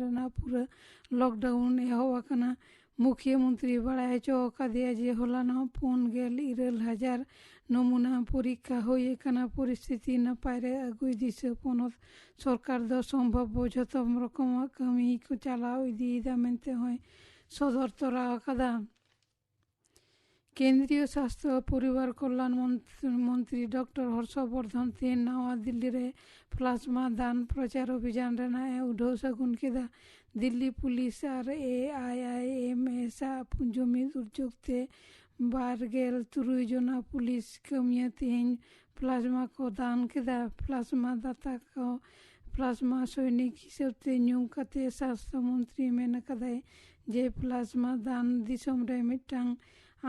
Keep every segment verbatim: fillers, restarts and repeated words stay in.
ᱨᱮᱱᱟᱜ ᱯᱩᱨᱟᱹ ᱞᱚᱠᱰᱟᱣᱩᱱ ᱮᱦᱚᱵ ᱟᱠᱟᱱᱟ᱾ ᱢᱩᱠᱷᱭᱟᱹ ᱢᱚᱱᱛᱨᱤ ᱵᱟᱲᱟᱭ ᱦᱚᱪᱚ ᱟᱠᱟᱫᱮᱭᱟ ᱡᱮ ᱦᱚᱞᱟᱱᱚᱜ ᱯᱩᱱ ᱜᱮᱞ ᱤᱨᱟᱹᱞ ᱦᱟᱡᱟᱨ ᱱᱚᱢᱩᱱᱟ ᱯᱚᱨᱤᱠᱠᱷᱟ ᱦᱩᱭ ᱟᱠᱟᱱᱟ᱾ ᱯᱚᱨᱤᱥᱛᱷᱤᱛᱤ ᱱᱟᱯᱟᱭ ᱨᱮ ᱟᱹᱜᱩᱭ ᱫᱤᱥᱟᱹ ᱯᱚᱱᱚᱛ ᱥᱚᱨᱠᱟᱨ ᱫᱚ ᱥᱚᱢᱵᱷᱟᱵᱵᱚ ᱡᱷᱚᱛᱚ ᱨᱚᱠᱚᱢᱟᱜ ᱠᱟᱹᱢᱤ ᱠᱚ ᱪᱟᱞᱟᱣ ᱤᱫᱤᱭᱮᱫᱟ ᱢᱮᱱᱛᱮ ᱦᱚᱸᱭ ᱥᱚᱫᱚᱨ ᱛᱚᱨᱟ ᱟᱠᱟᱫᱟ᱾ ᱠᱮᱱᱫᱨᱤᱭᱚ ᱥᱟᱥᱛᱷᱚ ᱯᱚᱨᱤᱵᱟᱨ ᱠᱚᱞᱭᱟᱱ ᱢᱚᱱᱛ-, ᱢᱚᱱᱛᱨᱤ ᱰᱚᱠᱴᱚᱨ ᱦᱚᱨᱥᱚ ᱵᱚᱨᱫᱷᱚᱱ ᱛᱮᱦᱮᱧ ᱱᱟᱣᱟ ᱫᱤᱞᱞᱤ ᱨᱮ ᱯᱞᱟᱡᱽᱢᱟ ᱫᱟᱱ ᱯᱨᱚᱪᱟᱨ ᱚᱵᱷᱤᱡᱟᱱ ᱨᱮᱱᱟᱜ ᱮ ᱩᱰᱷᱟᱹᱣ ᱥᱟᱹᱜᱩᱱ ᱠᱮᱫᱟ᱾ ᱫᱤᱞᱞᱤ ᱯᱩᱞᱤᱥ ᱟᱨ ᱮ ᱟᱭ ᱟᱭ ᱮᱢ ᱮᱥ ᱟᱜ ᱡᱩᱢᱤᱫ ᱩᱫᱽᱡᱳᱜᱽ ᱛᱮ ᱵᱟᱨ ᱜᱮᱞ ᱛᱩᱨᱩᱭ ᱡᱚᱱᱟ ᱯᱩᱞᱤᱥ ᱠᱟᱹᱢᱤᱭᱟᱹ ᱛᱮᱦᱮᱧ ᱯᱞᱟᱡᱽᱢᱟ ᱠᱚ ᱫᱟᱱ ᱠᱮᱫᱟ᱾ ᱯᱞᱟᱡᱽᱢᱟ ᱫᱟᱛᱟ ᱠᱚ ᱯᱞᱟᱡᱽᱢᱟ ᱥᱚᱭᱱᱤᱠ ᱦᱤᱥᱟᱹᱵ ᱛᱮ ᱧᱩᱢ ᱠᱟᱛᱮ ᱥᱟᱥᱛᱷᱚ ᱢᱚᱱᱛᱨᱤ ᱢᱮᱱ ᱟᱠᱟᱫᱟᱭ ᱡᱮ ᱯᱞᱟᱡᱽᱢᱟ ᱫᱟᱱ ᱫᱤᱥᱚᱢ ᱨᱮ ᱢᱤᱫᱴᱟᱝ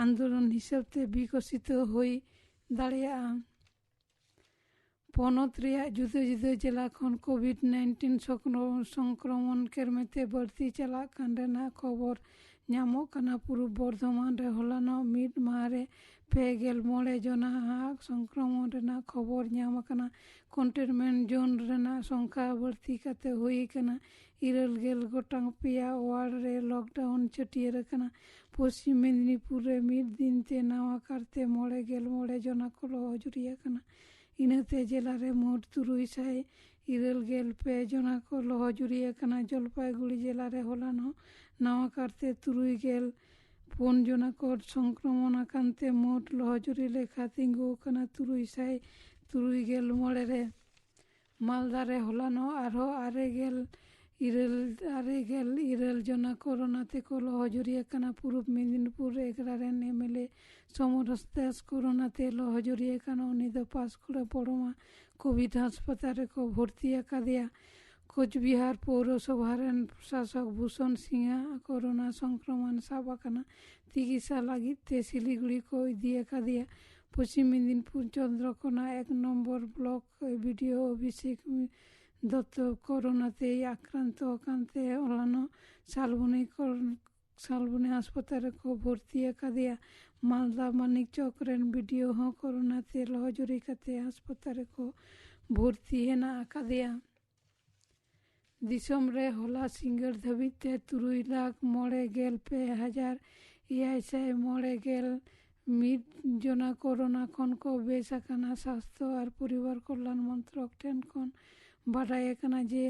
ᱟᱱᱫᱳᱞᱚᱱ ᱦᱤᱥᱟᱹᱵ ᱛᱮ ᱵᱤᱠᱚᱥᱤᱛ ᱦᱩᱭ ᱫᱟᱲᱮᱭᱟᱜᱼᱟ᱾ ᱯᱚᱱᱚᱛ ᱨᱮᱭᱟᱜ ᱡᱩᱫᱟᱹ ᱡᱩᱫᱟᱹ ᱡᱮᱞᱟ ᱠᱷᱚᱱ ᱠᱳᱵᱷᱤᱰ ᱱᱟᱭᱤᱱᱴᱤᱱ ᱥᱚᱠᱨᱚ-, ᱥᱚᱝᱠᱨᱚᱢᱚᱱ ᱠᱮᱨᱢᱮᱛᱮ ᱵᱟᱹᱲᱛᱤ ᱪᱟᱞᱟᱜ ᱠᱟᱱ ᱨᱮᱱᱟᱜ ᱠᱷᱚᱵᱚᱨ ᱧᱟᱢᱚᱜ ᱠᱟᱱᱟ᱾ ᱯᱩᱨᱩᱵ ᱵᱚᱨᱫᱷᱚᱢᱟᱱ ᱨᱮ ᱦᱚᱞᱟᱱᱚᱜ ᱢᱤᱫ ᱢᱟᱦᱟ ᱨᱮ ᱯᱮ ᱜᱮᱞ ᱢᱚᱬᱮ ᱡᱚᱱᱟᱜ ᱥᱚᱝᱠᱨᱚᱢᱚᱱ ᱨᱮᱱᱟᱜ ᱠᱷᱚᱵᱚᱨ ᱧᱟᱢ ᱟᱠᱟᱱᱟ᱾ ᱠᱚᱱᱴᱮᱱᱢᱮᱱᱴ ᱡᱳᱱ ᱨᱮᱱᱟᱜ ᱥᱚᱝᱠᱷᱟ ᱵᱟᱹᱲᱛᱤ ᱠᱟᱛᱮ ᱦᱩᱭ ᱟᱠᱟᱱᱟ᱾ ᱤᱨᱟᱹᱞ ᱜᱮᱞ ᱜᱚᱴᱟᱝ ᱯᱮᱭᱟ ᱣᱟᱨᱰ ᱨᱮ ᱞᱚᱠᱰᱟᱣᱩᱱ ᱪᱷᱟᱹᱴᱭᱟᱹᱨ ᱟᱠᱟᱱᱟ᱾ ᱯᱚᱥᱪᱤᱢ ᱢᱮᱫᱤᱱᱤᱯᱩᱨ ᱨᱮ ᱢᱤᱫ ᱫᱤᱱ ᱛᱮ ᱱᱟᱣᱟ ᱠᱟᱨᱛᱮ ᱢᱚᱬᱮ ᱜᱮᱞ ᱢᱚᱬᱮ ᱡᱚᱱᱟ ᱠᱚ ᱞᱚᱦᱚ ᱡᱩᱨᱤ ᱟᱠᱟᱱᱟ᱾ ᱤᱱᱟᱹᱛᱮ ᱡᱮᱞᱟ ᱨᱮ ᱢᱳᱴ ᱛᱩᱨᱩᱭ ᱥᱟᱭ ᱤᱨᱟᱹᱞ ᱜᱮᱞ ᱯᱮ ᱡᱚᱱᱟ ᱠᱚ ᱞᱚᱦᱚ ᱡᱩᱨᱤ ᱟᱠᱟᱱᱟ᱾ ᱡᱚᱞᱯᱟᱭᱜᱩᱲᱤ ᱡᱮᱞᱟ ᱨᱮ ᱦᱚᱞᱟᱱᱚᱜ ᱱᱟᱣᱟ ᱠᱟᱨᱛᱮ ᱛᱩᱨᱩᱭ ᱜᱮᱞ ᱯᱩᱱ ᱡᱚᱱᱟ ᱠᱚ ᱥᱚᱝᱠᱨᱚᱢᱚᱱ ᱟᱠᱟᱱ ᱛᱮ ᱢᱳᱴ ᱞᱚᱦᱚ ᱡᱩᱨᱤ ᱞᱮᱠᱷᱟ ᱛᱤᱸᱜᱩ ᱟᱠᱟᱱᱟ ᱛᱩᱨᱩᱭ ᱥᱟᱭ ᱛᱩᱨᱩᱭ ᱜᱮᱞ ᱢᱚᱬᱮ ᱨᱮ᱾ ᱢᱟᱞᱫᱟ ᱨᱮ ᱦᱚᱞᱟᱱᱚᱜ ᱟᱨᱦᱚᱸ ᱟᱨᱮ ᱜᱮᱞ ᱤᱨᱟᱹᱞ, ᱟᱨᱮ ᱜᱮᱞ ᱤᱨᱟᱹᱞ ᱡᱚᱱᱟ ᱠᱳᱨᱳᱱᱟ ᱛᱮᱠᱚ ᱞᱚᱦᱚ ᱡᱩᱨᱤ ᱟᱠᱟᱱᱟ᱾ ᱯᱩᱨᱩᱵ ᱢᱮᱫᱤᱱᱤᱯᱩᱨ ᱮᱜᱽᱨᱟ ᱨᱮᱱ M L A Samaresh Das corona ᱛᱮ ᱞᱚᱦᱚ ᱡᱩᱨᱤ ᱟᱠᱟᱱᱟ᱾ ᱩᱱᱤ ᱫᱚ ᱯᱟᱸᱥᱠᱩᱲᱟ ᱵᱚᱲᱚᱢᱟ ᱠᱳᱵᱷᱤᱰ ᱦᱟᱥᱯᱟᱛᱟᱞ ᱨᱮᱠᱚ ᱵᱷᱚᱨᱛᱤ ᱟᱠᱟᱫᱮᱭᱟ᱾ ᱠᱳᱪᱵᱤᱦᱟᱨ ᱯᱳᱣᱨᱚᱥᱚᱵᱷᱟ ᱨᱮᱱ ᱯᱨᱚᱥᱟᱥᱚᱠ ᱵᱷᱩᱥᱚᱱ ᱥᱤᱝᱦᱟ ᱠᱳᱨᱳᱱᱟ ᱥᱚᱝᱠᱨᱚᱢᱚᱱ ᱥᱟᱵ ᱟᱠᱟᱱᱟ᱾ ᱪᱤᱠᱤᱛᱥᱟ ᱞᱟᱹᱜᱤᱫ ᱛᱮ ᱥᱤᱞᱤᱜᱩᱲᱤ ᱠᱚ ᱤᱫᱤ ᱟᱠᱟᱫᱮᱭᱟ᱾ ᱯᱚᱥᱪᱤᱢ ᱢᱮᱫᱤᱱᱯᱩᱨ ᱪᱚᱱᱫᱨᱚᱠᱳᱱᱟ ᱮᱠ ᱱᱚᱢᱵᱚᱨ ᱵᱞᱚᱠ ᱵᱤ ᱰᱤ ᱳ ᱚᱵᱷᱤᱥᱮᱠ ᱫᱚᱛᱛᱚ ᱠᱳᱨᱳᱱᱟ ᱛᱮᱭ ᱟᱠᱨᱟᱱᱛᱚ ᱟᱠᱟᱱ ᱛᱮ ᱦᱚᱞᱟᱱᱚᱜ ᱥᱟᱞᱵᱚᱱᱤ ᱠᱚᱨ-, ᱥᱟᱞᱵᱚᱱᱤ ᱦᱟᱥᱯᱟᱛᱟᱞ ᱨᱮᱠᱚ ᱵᱷᱚᱨᱛᱤ ᱟᱠᱟᱫᱮᱭᱟ᱾ ᱢᱟᱞᱫᱟ ᱢᱟᱱᱤᱠ ᱪᱚᱠ ᱨᱮᱱ ᱵᱤ ᱰᱤ ᱳ ᱦᱚᱸ ᱠᱳᱨᱳᱱᱟ ᱛᱮ ᱞᱚᱦᱚ ᱡᱩᱨᱤ ᱠᱟᱛᱮ ᱦᱟᱥᱯᱟᱛᱟᱞ ᱨᱮᱠᱚ ᱵᱷᱚᱨᱛᱤ ᱦᱮᱱᱟᱜ ᱟᱠᱟᱫᱮᱭᱟ᱾ ᱫᱤᱥᱚᱢ ᱨᱮ ᱦᱚᱞᱟ ᱥᱤᱸᱜᱟᱹᱲ ᱫᱷᱟᱹᱵᱤᱡ ᱛᱮ ᱛᱩᱨᱩᱭ ᱞᱟᱠᱷ ᱢᱚᱬᱮ ᱜᱮᱞ ᱯᱮ ᱦᱟᱡᱟᱨ ᱮᱭᱟᱭ ᱥᱟᱭ ᱢᱚᱬᱮ ᱜᱮᱞ ᱢᱤᱫ ᱡᱚᱱᱟ ᱠᱳᱨᱳᱱᱟ ᱠᱷᱚᱱ ᱠᱚ ᱵᱮᱥ ᱟᱠᱟᱱᱟ᱾ ᱥᱟᱥᱛᱷᱚ ᱟᱨ ᱯᱚᱨᱤᱵᱟᱨ ᱠᱚᱞᱭᱟᱱ ᱢᱚᱱᱛᱨᱚᱠ ᱴᱷᱮᱱ ᱠᱷᱚᱱ ᱵᱟᱰᱟᱭ ᱟᱠᱟᱱᱟ ᱡᱮ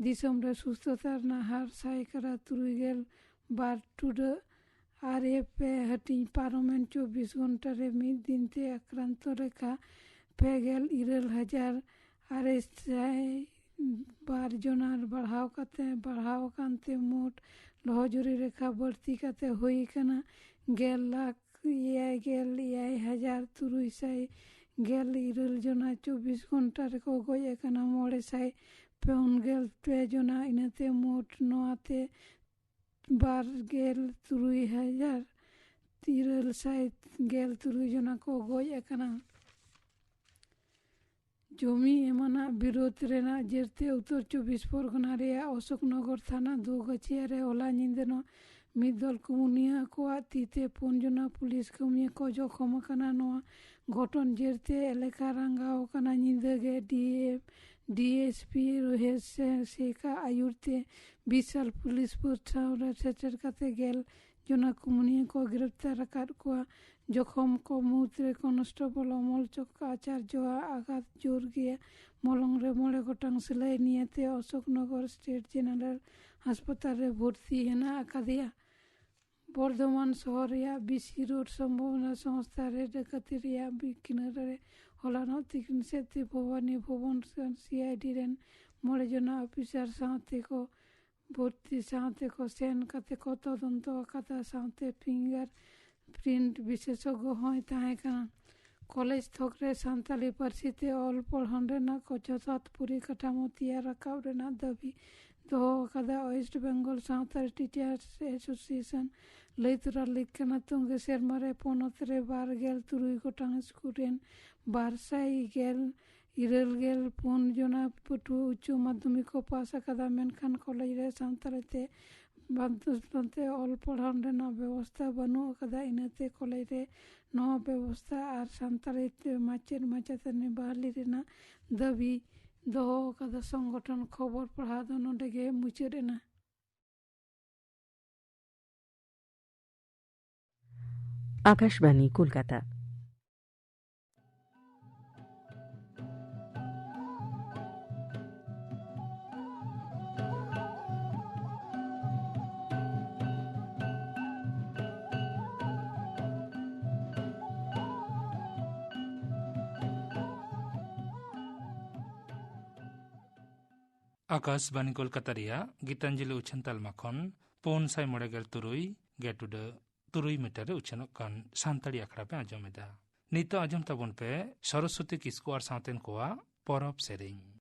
ᱫᱤᱥᱚᱢ ᱨᱮ ᱥᱩᱥᱛᱷᱚᱛᱟ ᱨᱮᱱᱟᱜ ᱦᱟᱨ ᱥᱟᱭᱠᱟᱲᱟ ᱛᱩᱨᱩᱭ ᱜᱮᱞ ᱵᱟᱨ ᱴᱩᱰᱟᱹᱜ ᱟᱨᱮ ᱯᱮ ᱦᱟᱹᱴᱤᱧ ᱯᱟᱨᱚᱢᱮᱱ ᱪᱚᱵᱵᱤᱥ ᱜᱷᱚᱱᱴᱟ ᱨᱮ ᱢᱤᱫ ᱫᱤᱱ ᱛᱮ ᱟᱠᱨᱟᱱᱛᱚ ᱞᱮᱠᱷᱟ ᱯᱮ ᱜᱮᱞ ᱤᱨᱟᱹᱞ ᱦᱟᱡᱟᱨ ᱟᱨᱮ ᱥᱟᱭ ᱵᱟᱨ ᱡᱚᱱᱟ ᱵᱟᱲᱦᱟᱣ ᱠᱟᱛᱮ, ᱵᱟᱲᱦᱟᱣ ᱟᱠᱟᱱ ᱛᱮ ᱢᱳᱴ ᱞᱚᱦᱚᱡᱩᱨᱤ ᱨᱮᱠᱷᱟ ᱵᱟᱹᱲᱛᱤ ᱠᱟᱛᱮ ᱦᱩᱭ ᱟᱠᱟᱱᱟ ᱜᱮᱞ ᱞᱟᱠᱷ ᱮᱭᱟᱭ ᱜᱮᱞ ᱮᱭᱟᱭ ᱦᱟᱡᱟᱨ ᱛᱩᱨᱩᱭ ᱥᱟᱭ ᱜᱮᱞ ᱤᱨᱟᱹᱞ ᱡᱚᱱᱟ ᱪᱚᱵᱵᱤᱥ ᱜᱷᱚᱱᱴᱟ ᱨᱮᱠᱚ ᱜᱚᱡ ᱟᱠᱟᱱᱟ ᱢᱚᱬᱮ ᱥᱟᱭ ᱯᱩᱱ ᱜᱮᱞ ᱯᱮ ᱡᱚᱱᱟ᱾ ᱤᱱᱟᱹᱛᱮ ᱢᱳᱴ ᱱᱚᱣᱟᱛᱮ ᱵᱟᱨ ᱜᱮᱞ ᱛᱩᱨᱩᱭ ᱦᱟᱡᱟᱨ ᱤᱨᱟᱹᱞ ᱥᱟᱭ ᱜᱮᱞ ᱛᱩᱨᱩᱭ ᱡᱚᱱᱟ ᱠᱚ ᱜᱚᱡ ᱟᱠᱟᱱᱟ᱾ ᱡᱚᱢᱤ ᱮᱢᱟᱱᱟᱜ ᱵᱤᱨᱳᱫᱷ ᱨᱮᱱᱟᱜ ᱡᱮᱨᱛᱮ ᱩᱛᱛᱚᱨ ᱪᱚᱵᱵᱤᱥ ᱯᱚᱨᱜᱚᱱᱟ ᱨᱮᱭᱟᱜ ᱚᱥᱳᱠᱱᱚᱜᱚᱨ ᱛᱷᱟᱱᱟ ᱫᱩᱜᱟᱹᱪᱷᱤᱭᱟ ᱨᱮ ᱦᱚᱞᱟ ᱧᱤᱫᱟᱹ ᱱᱚ-, ᱢᱤᱫ ᱫᱚᱞ ᱠᱩᱢᱩᱱᱤᱭᱟᱹ ᱠᱚᱣᱟᱜ ᱛᱤ ᱛᱮ ᱯᱩᱱ ᱡᱚᱱᱟ ᱯᱩᱞᱤᱥ ᱠᱟᱹᱢᱤᱭᱟᱹ ᱠᱚ ᱡᱚᱠᱷᱚᱢ ᱟᱠᱟᱱᱟ᱾ ᱱᱚᱣᱟ ᱜᱷᱚᱴᱚᱱ ᱡᱮᱨᱛᱮ ᱮᱞᱟᱠᱟ ᱨᱟᱸᱜᱟᱣ ᱟᱠᱟᱱᱟ᱾ ᱧᱤᱫᱟᱹ ᱜᱮ ᱰᱤ ᱮᱢ, ᱰᱤ ᱮᱥ ᱯᱤ ᱨᱳᱦᱮᱥ ᱥᱮ-, ᱥᱮᱠᱷ ᱟᱜ ᱟᱹᱭᱩᱨ ᱛᱮ ᱵᱤᱥᱟᱞ ᱯᱩᱞᱤᱥ ᱯᱷᱳᱨᱥ ᱴᱷᱟᱶ ᱨᱮ ᱥᱮᱴᱮᱨ ᱠᱟᱛᱮ ᱜᱮᱞ ᱡᱚᱱᱟ ᱠᱩᱢᱩᱱᱤᱭᱟᱹ ᱠᱚ ᱜᱨᱮᱯᱛᱟᱨ ᱟᱠᱟᱫ ᱠᱚᱣᱟ᱾ ᱡᱚᱠᱷᱚᱢ ᱠᱚ ᱢᱩᱫᱽᱨᱮ ᱠᱚᱱᱥᱴᱮᱵᱚᱞ ᱚᱢᱚᱞ ᱪᱚᱠᱨᱚ ᱟᱪᱟᱨᱡᱚ ᱟᱜ ᱟᱜᱷᱟᱛ ᱡᱳᱨ ᱜᱮᱭᱟ᱾ ᱢᱚᱞᱚᱝ ᱨᱮ ᱢᱚᱬᱮ ᱜᱚᱴᱟᱝ ᱥᱤᱞᱟᱹᱭ᱾ ᱱᱤᱭᱟᱹᱛᱮ ᱚᱥᱳᱠᱱᱚᱜᱚᱨ ᱥᱴᱮᱴ ᱡᱮᱱᱟᱨᱮᱞ ᱦᱟᱥᱯᱟᱛᱟᱞ ᱨᱮ ᱵᱷᱚᱨᱛᱤ ᱦᱮᱱᱟᱜ ᱟᱠᱟᱫᱮᱭᱟ᱾ ᱵᱚᱨᱫᱷᱚᱢᱟᱱ ᱥᱚᱦᱚᱨ ᱨᱮᱭᱟᱜ ᱵᱤ ᱥᱤ ᱨᱳᱰ ᱥᱚᱢᱵᱷᱚᱵᱚᱱᱟ ᱥᱚᱝᱥᱛᱷᱟ ᱨᱮ ᱰᱟᱹᱠᱟᱹᱛᱤ ᱨᱮᱭᱟᱜ ᱵᱤ-, ᱠᱤᱱᱟᱹ ᱨᱮ ᱦᱚᱞᱟᱱᱚᱜ ᱛᱤᱠᱤᱱ ᱥᱮᱫ ᱛᱮ ᱵᱷᱚᱵᱟᱱᱤ ᱵᱷᱚᱵᱚᱱ ᱥᱤ ᱟᱭ ᱰᱤ ᱨᱮᱱ ᱢᱚᱬᱮ ᱡᱚᱱᱟ ᱚᱯᱷᱤᱥᱟᱨ ᱥᱟᱶᱛᱮ ᱠᱚ ᱵᱷᱚᱨᱛᱤ ᱥᱟᱶᱛᱮ ᱠᱚ ᱥᱮᱱ ᱠᱟᱛᱮ ᱠᱚ ᱛᱚᱫᱚᱱᱛᱚ ᱟᱠᱟᱫᱟ᱾ ᱥᱟᱶᱛᱮ ᱯᱷᱤᱝᱜᱟᱨ ᱯᱨᱤᱱᱴ ᱵᱤᱥᱮᱥᱚᱜᱽᱜᱚ ᱦᱚᱸᱭ ᱛᱟᱦᱮᱸ ᱠᱟᱱᱟ᱾ ᱠᱚᱞᱮᱡᱽ ᱛᱷᱚᱠ ᱨᱮ ᱥᱟᱱᱛᱟᱲᱤ ᱯᱟᱹᱨᱥᱤ ᱛᱮ ᱚᱞ ᱯᱚᱲᱦᱚᱱ ᱨᱮᱱᱟᱜ ᱠᱚ ᱡᱚᱛᱷᱟᱛ ᱯᱚᱨᱤᱠᱟᱴᱷᱟᱢᱳ ᱛᱮᱭᱟᱨ ᱨᱟᱠᱟᱵ ᱨᱮᱱᱟᱜ ᱫᱟᱹᱵᱤ ᱫᱚᱦᱚ ᱟᱠᱟᱫᱟ West Bengal Santali teachers association. ᱞᱟᱹᱭ ᱛᱚᱨᱟ ᱞᱮᱠ ᱠᱟᱱᱟ, ᱛᱚᱝᱜᱮ ᱥᱮᱨᱢᱟ ᱨᱮ ᱯᱚᱱᱚᱛ ᱨᱮ ᱵᱟᱨ ᱜᱮᱞ ᱛᱩᱨᱩᱭ ᱜᱚᱴᱟᱝ ᱥᱠᱩᱞ ᱨᱮᱱ ᱵᱟᱨ ᱥᱟᱭ ᱜᱮᱞ ᱤᱨᱟᱹᱞ ᱜᱮᱞ ᱯᱩᱱ ᱡᱚᱱᱟ ᱯᱟᱹᱴᱷᱩᱣᱟᱹ ᱩᱪᱪᱚ ᱢᱟᱫᱽᱫᱷᱚᱢᱤᱠ ᱠᱚ ᱯᱟᱥ ᱟᱠᱟᱫᱟ, ᱢᱮᱱᱠᱷᱟᱱ ᱠᱚᱞᱮᱡᱽ ᱨᱮ ᱥᱟᱱᱛᱟᱲᱤ ᱛᱮ ᱵᱟᱫᱷᱚᱛᱟᱢᱚᱛᱚ ᱚᱞ ᱯᱟᱲᱦᱟᱣ ᱨᱮᱱᱟᱜ ᱵᱮᱵᱚᱥᱛᱷᱟ ᱵᱟᱹᱱᱩᱜ ᱟᱠᱟᱫᱟ᱾ ᱤᱱᱟᱹᱛᱮ ᱠᱚᱞᱮᱡᱽ ᱨᱮ ᱱᱚᱣᱟ ᱵᱮᱵᱚᱥᱛᱷᱟ ᱟᱨ ᱥᱟᱱᱛᱟᱲᱤ ᱛᱮ ᱢᱟᱪᱮᱫ ᱢᱟᱪᱮᱛᱟᱹᱱᱤ ᱵᱟᱦᱟᱞᱤ ᱨᱮᱱᱟᱜ ᱫᱟᱹᱵᱤ ᱫᱚᱦᱚ ᱟᱠᱟᱫᱟ ᱥᱚᱝᱜᱚᱴᱷᱚᱱ ᱠᱷᱚᱵᱚᱨ ᱯᱟᱲᱦᱟᱣ ᱫᱚ ᱱᱚᱰᱮ ᱜᱮ ᱢᱩᱪᱟᱹᱫ ᱮᱱᱟ᱾ ᱟᱠᱟᱥᱵᱟᱱᱤ ᱠᱳᱞᱠᱟᱛᱟ᱾ ᱟᱠᱟᱥᱵᱟᱱᱤ ᱠᱳᱞᱠᱟᱛᱟ ᱨᱮᱭᱟᱜ ᱜᱤᱛᱟᱧᱡᱚᱞᱤ ᱩᱪᱷᱟᱹᱱ ᱛᱟᱞᱢᱟ ᱠᱷᱚᱱ ᱯᱩᱱ ᱥᱟᱭ ᱢᱚᱬᱮ ᱜᱮᱞ ᱛᱩᱨᱩᱭ ᱜᱮᱴᱩᱰᱟᱹ ᱛᱩᱨᱩᱭ ᱢᱤᱴᱟᱨ ᱨᱮ ᱩᱪᱷᱟᱹᱱᱚᱜ ᱠᱟᱱ ᱥᱟᱱᱛᱟᱲᱤ ᱟᱠᱷᱲᱟ ᱯᱮ ᱟᱸᱡᱚᱢ ᱮᱫᱟ᱾ ᱱᱤᱛᱚᱜ ᱟᱸᱡᱚᱢ ᱛᱟᱵᱚᱱ ᱯᱮ ᱥᱚᱨᱚᱥᱚᱛᱤ ᱠᱤᱥᱠᱩ ᱟᱨ ᱥᱟᱶᱛᱮᱱ ᱠᱚᱣᱟᱜ ᱯᱚᱨᱚᱵᱽ ᱥᱮᱨᱮᱧ᱾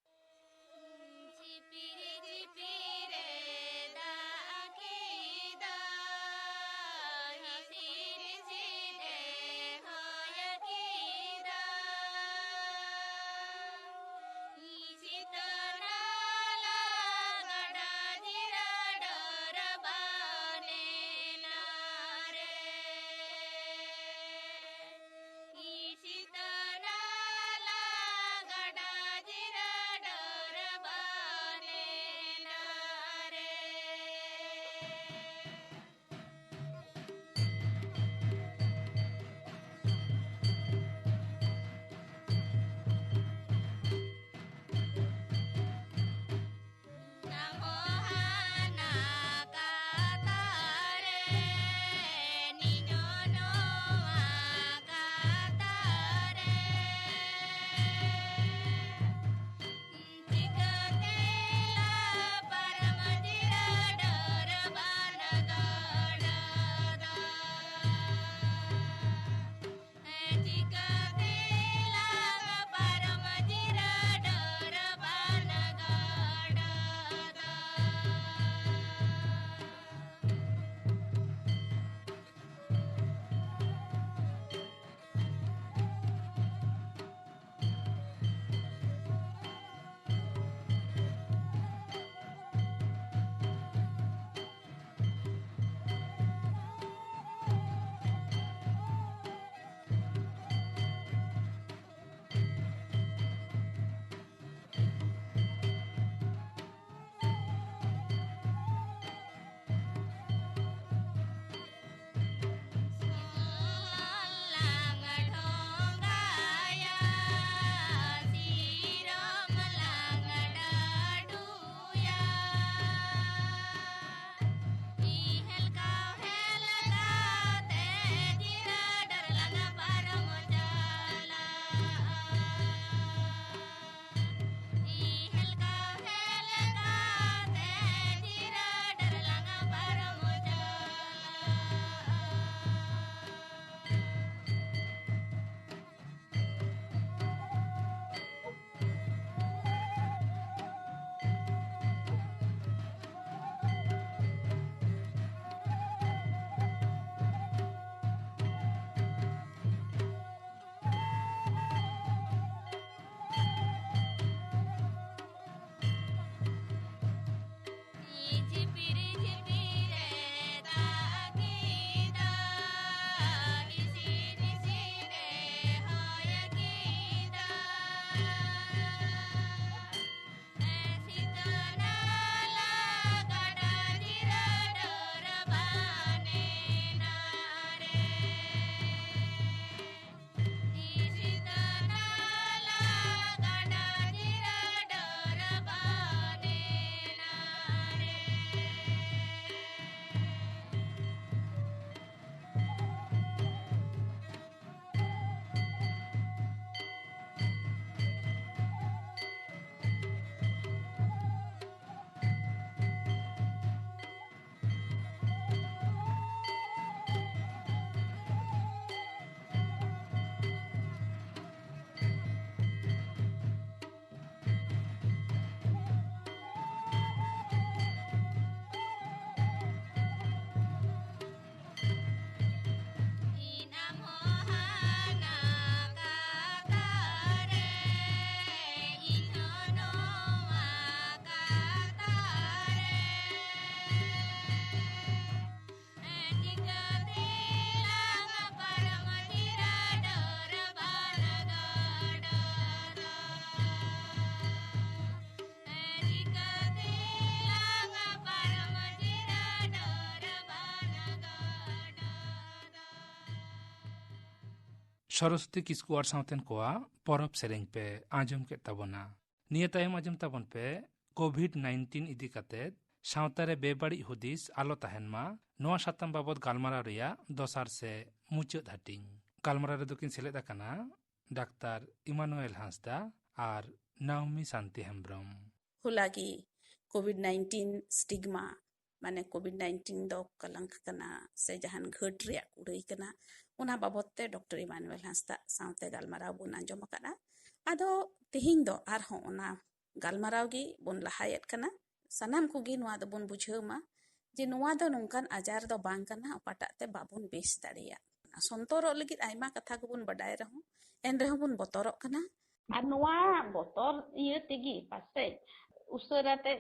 ᱡᱷᱤᱯᱤᱨ ᱡᱷᱤᱯᱤᱨ ᱮ ᱫᱟᱜ ᱠᱮᱫᱟ, ᱤᱥᱤᱱ ᱤᱥᱤᱱ ᱮ ᱦᱚᱭ ᱠᱮᱫᱟ᱾ ᱥᱤᱛᱟᱹ ᱱᱟᱞᱟ ᱜᱟᱰᱟ ᱡᱤᱨᱟᱹ ᱰᱟᱹᱨ ᱵᱟᱱᱮᱱᱟ ᱨᱮ᱾ ᱥᱚᱨᱚᱥᱚᱛᱤ ᱠᱤᱥᱠᱩ ᱟᱨ ᱥᱟᱶᱛᱮᱱ ᱠᱚᱣᱟᱜ ᱯᱚᱨᱚᱵᱽ ᱥᱮᱨᱮᱧ ᱯᱮ ᱟᱸᱡᱚᱢ ᱠᱮᱫ ᱛᱟᱵᱚᱱᱟ᱾ ᱱᱤᱭᱟᱹ ᱛᱟᱭᱚᱢ ᱟᱸᱡᱚᱢ ᱛᱟᱵᱚᱱ ᱯᱮ ᱠᱳᱵᱷᱤᱰ ᱱᱟᱭᱤᱱᱴᱤᱱ ᱤᱫᱤ ᱠᱟᱛᱮ ᱥᱟᱶᱛᱟ ᱨᱮ ᱵᱮᱵᱟᱹᱲᱤᱡ ᱦᱩᱫᱤᱥ ᱟᱞᱚ ᱛᱟᱦᱮᱱ ᱢᱟ, ᱱᱚᱣᱟ ᱥᱟᱛᱟᱢ ᱵᱟᱵᱚᱛ ᱜᱟᱞᱢᱟᱨᱟᱣ ᱨᱮᱭᱟᱜ ᱫᱚᱥᱟᱨ ᱥᱮ ᱢᱩᱪᱟᱹᱫ ᱦᱟᱹᱴᱤᱧ᱾ ᱜᱟᱞᱢᱟᱨᱟᱣ ᱨᱮᱫᱚ ᱠᱤᱱ ᱥᱮᱞᱮᱫ ᱟᱠᱟᱱᱟ ᱰᱟᱠᱛᱟᱨ ᱤᱢᱟᱱᱩᱭᱮᱞ ᱦᱟᱸᱥᱫᱟ ᱟᱨ ᱱᱟᱣᱢᱤ ᱥᱟᱱᱛᱤ ᱦᱮᱢᱵᱽᱨᱚᱢ᱾ ᱦᱚᱞᱟ ᱜᱮ ᱠᱳᱵᱷᱤᱰ ᱱᱟᱭᱤᱱᱴᱤᱱ ᱥᱴᱤᱜᱢᱟ, ᱢᱟᱱᱮ ᱠᱳᱵᱷᱤᱰ ᱱᱟᱭᱤᱱᱴᱤᱱ ᱫᱚ ᱠᱚᱞᱚᱝᱠ ᱠᱟᱱᱟ ᱥᱮ ᱡᱟᱦᱟᱱ ᱜᱷᱟᱹᱴ ᱨᱮᱭᱟᱜ ᱠᱩᱲᱟᱹᱭ ᱠᱟᱱᱟ, ᱚᱱᱟ ᱵᱟᱵᱚᱛ ᱛᱮ ᱰᱚᱠᱴᱚᱨ ᱤᱢᱟᱱᱩᱭᱮᱞ ᱦᱟᱸᱥᱫᱟ ᱥᱟᱶᱛᱮ ᱜᱟᱞᱢᱟᱨᱟᱣ ᱵᱚᱱ ᱟᱸᱡᱚᱢ ᱟᱠᱟᱫᱼᱟ᱾ ᱟᱫᱚ ᱛᱮᱦᱮᱧ ᱫᱚ ᱟᱨᱦᱚᱸ ᱚᱱᱟ ᱜᱟᱞᱢᱟᱨᱟᱣ ᱜᱮ ᱵᱚᱱ ᱞᱟᱦᱟᱭᱮᱫ ᱠᱟᱱᱟ᱾ ᱥᱟᱱᱟᱢ ᱠᱚᱜᱮ ᱱᱚᱣᱟ ᱫᱚᱵᱚᱱ ᱵᱩᱡᱷᱟᱹᱣ ᱢᱟ ᱡᱮ ᱱᱚᱣᱟ ᱫᱚ ᱱᱚᱝᱠᱟᱱ ᱟᱡᱟᱨ ᱫᱚ ᱵᱟᱝ ᱠᱟᱱᱟ ᱚᱠᱟᱴᱟᱜ ᱛᱮ ᱵᱟᱵᱚᱱ ᱵᱮᱥ ᱫᱟᱲᱮᱭᱟᱜ᱾ ᱥᱚᱱᱛᱚᱨᱚᱜ ᱞᱟᱹᱜᱤᱫ ᱟᱭᱢᱟ ᱠᱟᱛᱷᱟ ᱠᱚᱵᱚᱱ ᱵᱟᱰᱟᱭ ᱨᱮᱦᱚᱸ, ᱮᱱ ᱨᱮᱦᱚᱸ ᱵᱚᱱ ᱵᱚᱛᱚᱨᱚᱜ ᱠᱟᱱᱟ᱾ ᱟᱨ ᱱᱚᱣᱟ ᱵᱚᱛᱚᱨ ᱤᱭᱟᱹ ᱛᱮᱜᱮ ᱯᱟᱥᱮᱡ ᱩᱥᱟᱹᱨᱟ ᱛᱮ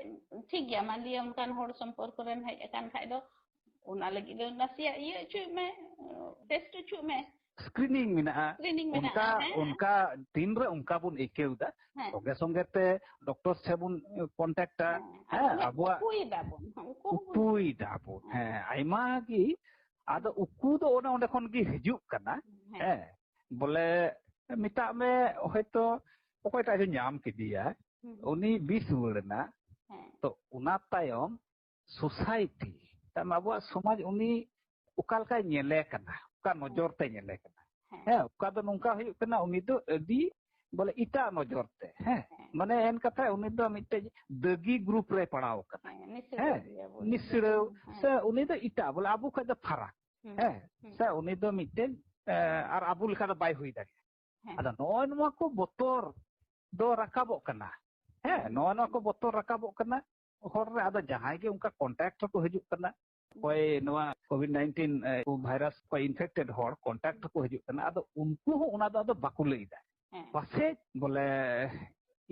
ᱴᱷᱤᱠ ᱜᱮᱭᱟ, ᱢᱟᱱᱞᱤᱭᱟ ᱚᱱᱠᱟᱱ ᱦᱚᱲ ᱥᱚᱢᱯᱚᱨᱠᱚ ᱨᱮᱢ ᱦᱮᱡ ᱟᱠᱟᱱ ᱠᱷᱟᱡ ᱫᱚ ᱚᱱᱟ ᱞᱟᱹᱜᱤᱫ ᱫᱚ ᱱᱟᱥᱮᱭᱟᱜ ᱤᱭᱟᱹ ᱦᱚᱪᱚᱭ ᱢᱮ, ᱴᱮᱥᱴ ᱦᱚᱪᱚᱭ ᱢᱮ᱾ ᱥᱠᱨᱤᱱᱤᱝ ᱢᱮᱱᱟᱜᱼᱟ᱾ ᱥᱠᱨᱤᱱᱤᱝ ᱢᱮᱱᱟᱜᱼᱟ, ᱚᱱᱠᱟ, ᱦᱮᱸ᱾ ᱚᱱᱠᱟ ᱛᱤᱱᱨᱮ ᱚᱱᱠᱟ ᱵᱚᱱ ᱟᱹᱭᱠᱟᱹᱣ ᱮᱫᱟ, ᱦᱮᱸ᱾ ᱥᱚᱸᱜᱮ ᱥᱚᱸᱜᱮ ᱛᱮ ᱰᱚᱠᱴᱚᱨ ᱥᱮ ᱵᱚᱱ ᱠᱚᱱᱴᱟᱠᱴᱟ᱾ ᱦᱮᱸ᱾ ᱦᱮᱸ, ᱟᱫᱚ ᱟᱵᱚᱣᱟᱜ ᱩᱠᱩᱭ ᱫᱟᱵᱚᱱ, ᱦᱮᱸ, ᱩᱠᱩ ᱦᱚᱸᱵᱚᱱ ᱩᱠᱩᱭ ᱫᱟᱵᱚᱱ᱾ ᱦᱮᱸ᱾ ᱦᱮᱸ, ᱟᱭᱢᱟ ᱜᱮ᱾ ᱟᱫᱚ ᱩᱠᱩ ᱫᱚ ᱚᱱᱮ ᱚᱸᱰᱮ ᱠᱷᱚᱱ ᱜᱮ ᱦᱤᱡᱩᱜ ᱠᱟᱱᱟ᱾ ᱦᱮᱸ᱾ ᱦᱮᱸ, ᱵᱚᱞᱮ ᱢᱮᱛᱟᱜ ᱢᱮ ᱦᱚᱭᱛᱚ ᱚᱠᱚᱭᱴᱟᱜ ᱪᱚ ᱧᱟᱢ ᱠᱮᱫᱮᱭᱟ, ᱦᱩᱸ᱾ ᱩᱱᱤ ᱵᱤᱥ ᱨᱩᱣᱟᱹᱲ ᱮᱱᱟ᱾ ᱦᱮᱸ᱾ ᱛᱚ ᱚᱱᱟ ᱛᱟᱭᱚᱢ ᱥᱳᱥᱟᱭᱴᱤ, ᱛᱟᱨ ᱢᱟᱱᱮ ᱟᱵᱚᱣᱟᱜ ᱥᱚᱢᱟᱡᱽ ᱩᱱᱤ ᱚᱠᱟ ᱞᱮᱠᱟᱭ ᱧᱮᱞᱮ ᱠᱟᱱᱟ, ᱚᱠᱟ ᱱᱚᱡᱚᱨ ᱛᱮ ᱧᱮᱞᱮ ᱠᱟᱱᱟ᱾ ᱦᱮᱸ᱾ ᱦᱮᱸ, ᱚᱠᱟ ᱫᱚ ᱱᱚᱝᱠᱟ ᱦᱩᱭᱩᱜ ᱠᱟᱱᱟ, ᱩᱱᱤ ᱫᱚ ᱟᱹᱰᱤ ᱵᱚᱞᱮ ᱮᱴᱟᱜ ᱱᱚᱡᱚᱨ ᱛᱮ, ᱦᱮᱸ, ᱦᱮᱸ᱾ ᱢᱟᱱᱮ ᱮᱱ ᱠᱟᱛᱷᱟ ᱩᱱᱤ ᱫᱚ ᱢᱤᱫᱴᱮᱡ ᱫᱟᱹᱜᱤ ᱜᱨᱩᱯ ᱨᱮ ᱯᱟᱲᱟᱣ ᱠᱟᱱᱟ᱾ ᱦᱮᱸ, ᱱᱤᱥᱲᱟᱹᱣ ᱦᱮᱸ, ᱜᱮᱭᱟ ᱵᱚᱱ᱾ ᱱᱤᱥᱲᱟᱹᱣ, ᱦᱮᱸ᱾ ᱥᱮ ᱩᱱᱤ ᱫᱚ ᱮᱴᱟᱜ, ᱵᱚᱞᱮ ᱟᱵᱚ ᱠᱷᱚᱡ ᱫᱚ ᱯᱷᱟᱨᱟᱠ, ᱦᱩᱸ, ᱦᱮᱸ, ᱦᱩᱸ᱾ ᱥᱮ ᱩᱱᱤ ᱫᱚ ᱢᱤᱫᱴᱮᱡ, ᱮ, ᱟᱨ ᱟᱵᱚ ᱞᱮᱠᱟ ᱫᱚ ᱵᱟᱭ ᱦᱩᱭ ᱫᱟᱲᱮᱭᱟᱜᱼᱟ᱾ ᱦᱮᱸ᱾ ᱟᱫᱚ ᱱᱚᱜᱼᱚᱭ ᱱᱚᱣᱟ ᱠᱚ ᱵᱚᱛᱚᱨ ᱫᱚ ᱨᱟᱠᱟᱵᱚᱜ ᱠᱟᱱᱟ᱾ ᱦᱮᱸ, ᱦᱩᱸ᱾ ᱱᱚᱜᱼᱚᱭ ᱱᱚᱣᱟ ᱠᱚ ᱵᱚᱛᱚᱨ ᱨᱟᱠᱟᱵᱚᱜ ᱠᱟᱱᱟ ᱦᱚᱲ ᱨᱮ᱾ ᱟᱫᱚ ᱡᱟᱦᱟᱸᱭ ᱜᱮ ᱚᱱᱠᱟ ᱠᱚᱱᱴᱟᱠᱴ ᱨᱮᱠᱚ ᱦᱤᱡᱩᱜ ᱠᱟᱱᱟ, ᱚᱠᱚᱭ ᱱᱚᱣᱟ ᱠᱳᱵᱷᱤᱰ ᱱᱟᱭᱤᱱᱴᱤᱱ, ᱮ, ᱠᱚ ᱵᱷᱟᱭᱨᱟᱥ ᱠᱚ ᱤᱱᱯᱷᱮᱠᱴᱮᱰ ᱦᱚᱲ ᱠᱚᱱᱴᱟᱠᱴ ᱨᱮᱠᱚ ᱦᱤᱡᱩᱜ ᱠᱟᱱᱟ, ᱟᱫᱚ ᱩᱱᱠᱩ ᱦᱚᱸ ᱚᱱᱟ ᱫᱚ ᱟᱫᱚ ᱵᱟᱠᱚ ᱞᱟᱹᱭ ᱮᱫᱟ᱾ ᱦᱮᱸ᱾ ᱯᱟᱥᱮᱡ ᱵᱚᱞᱮ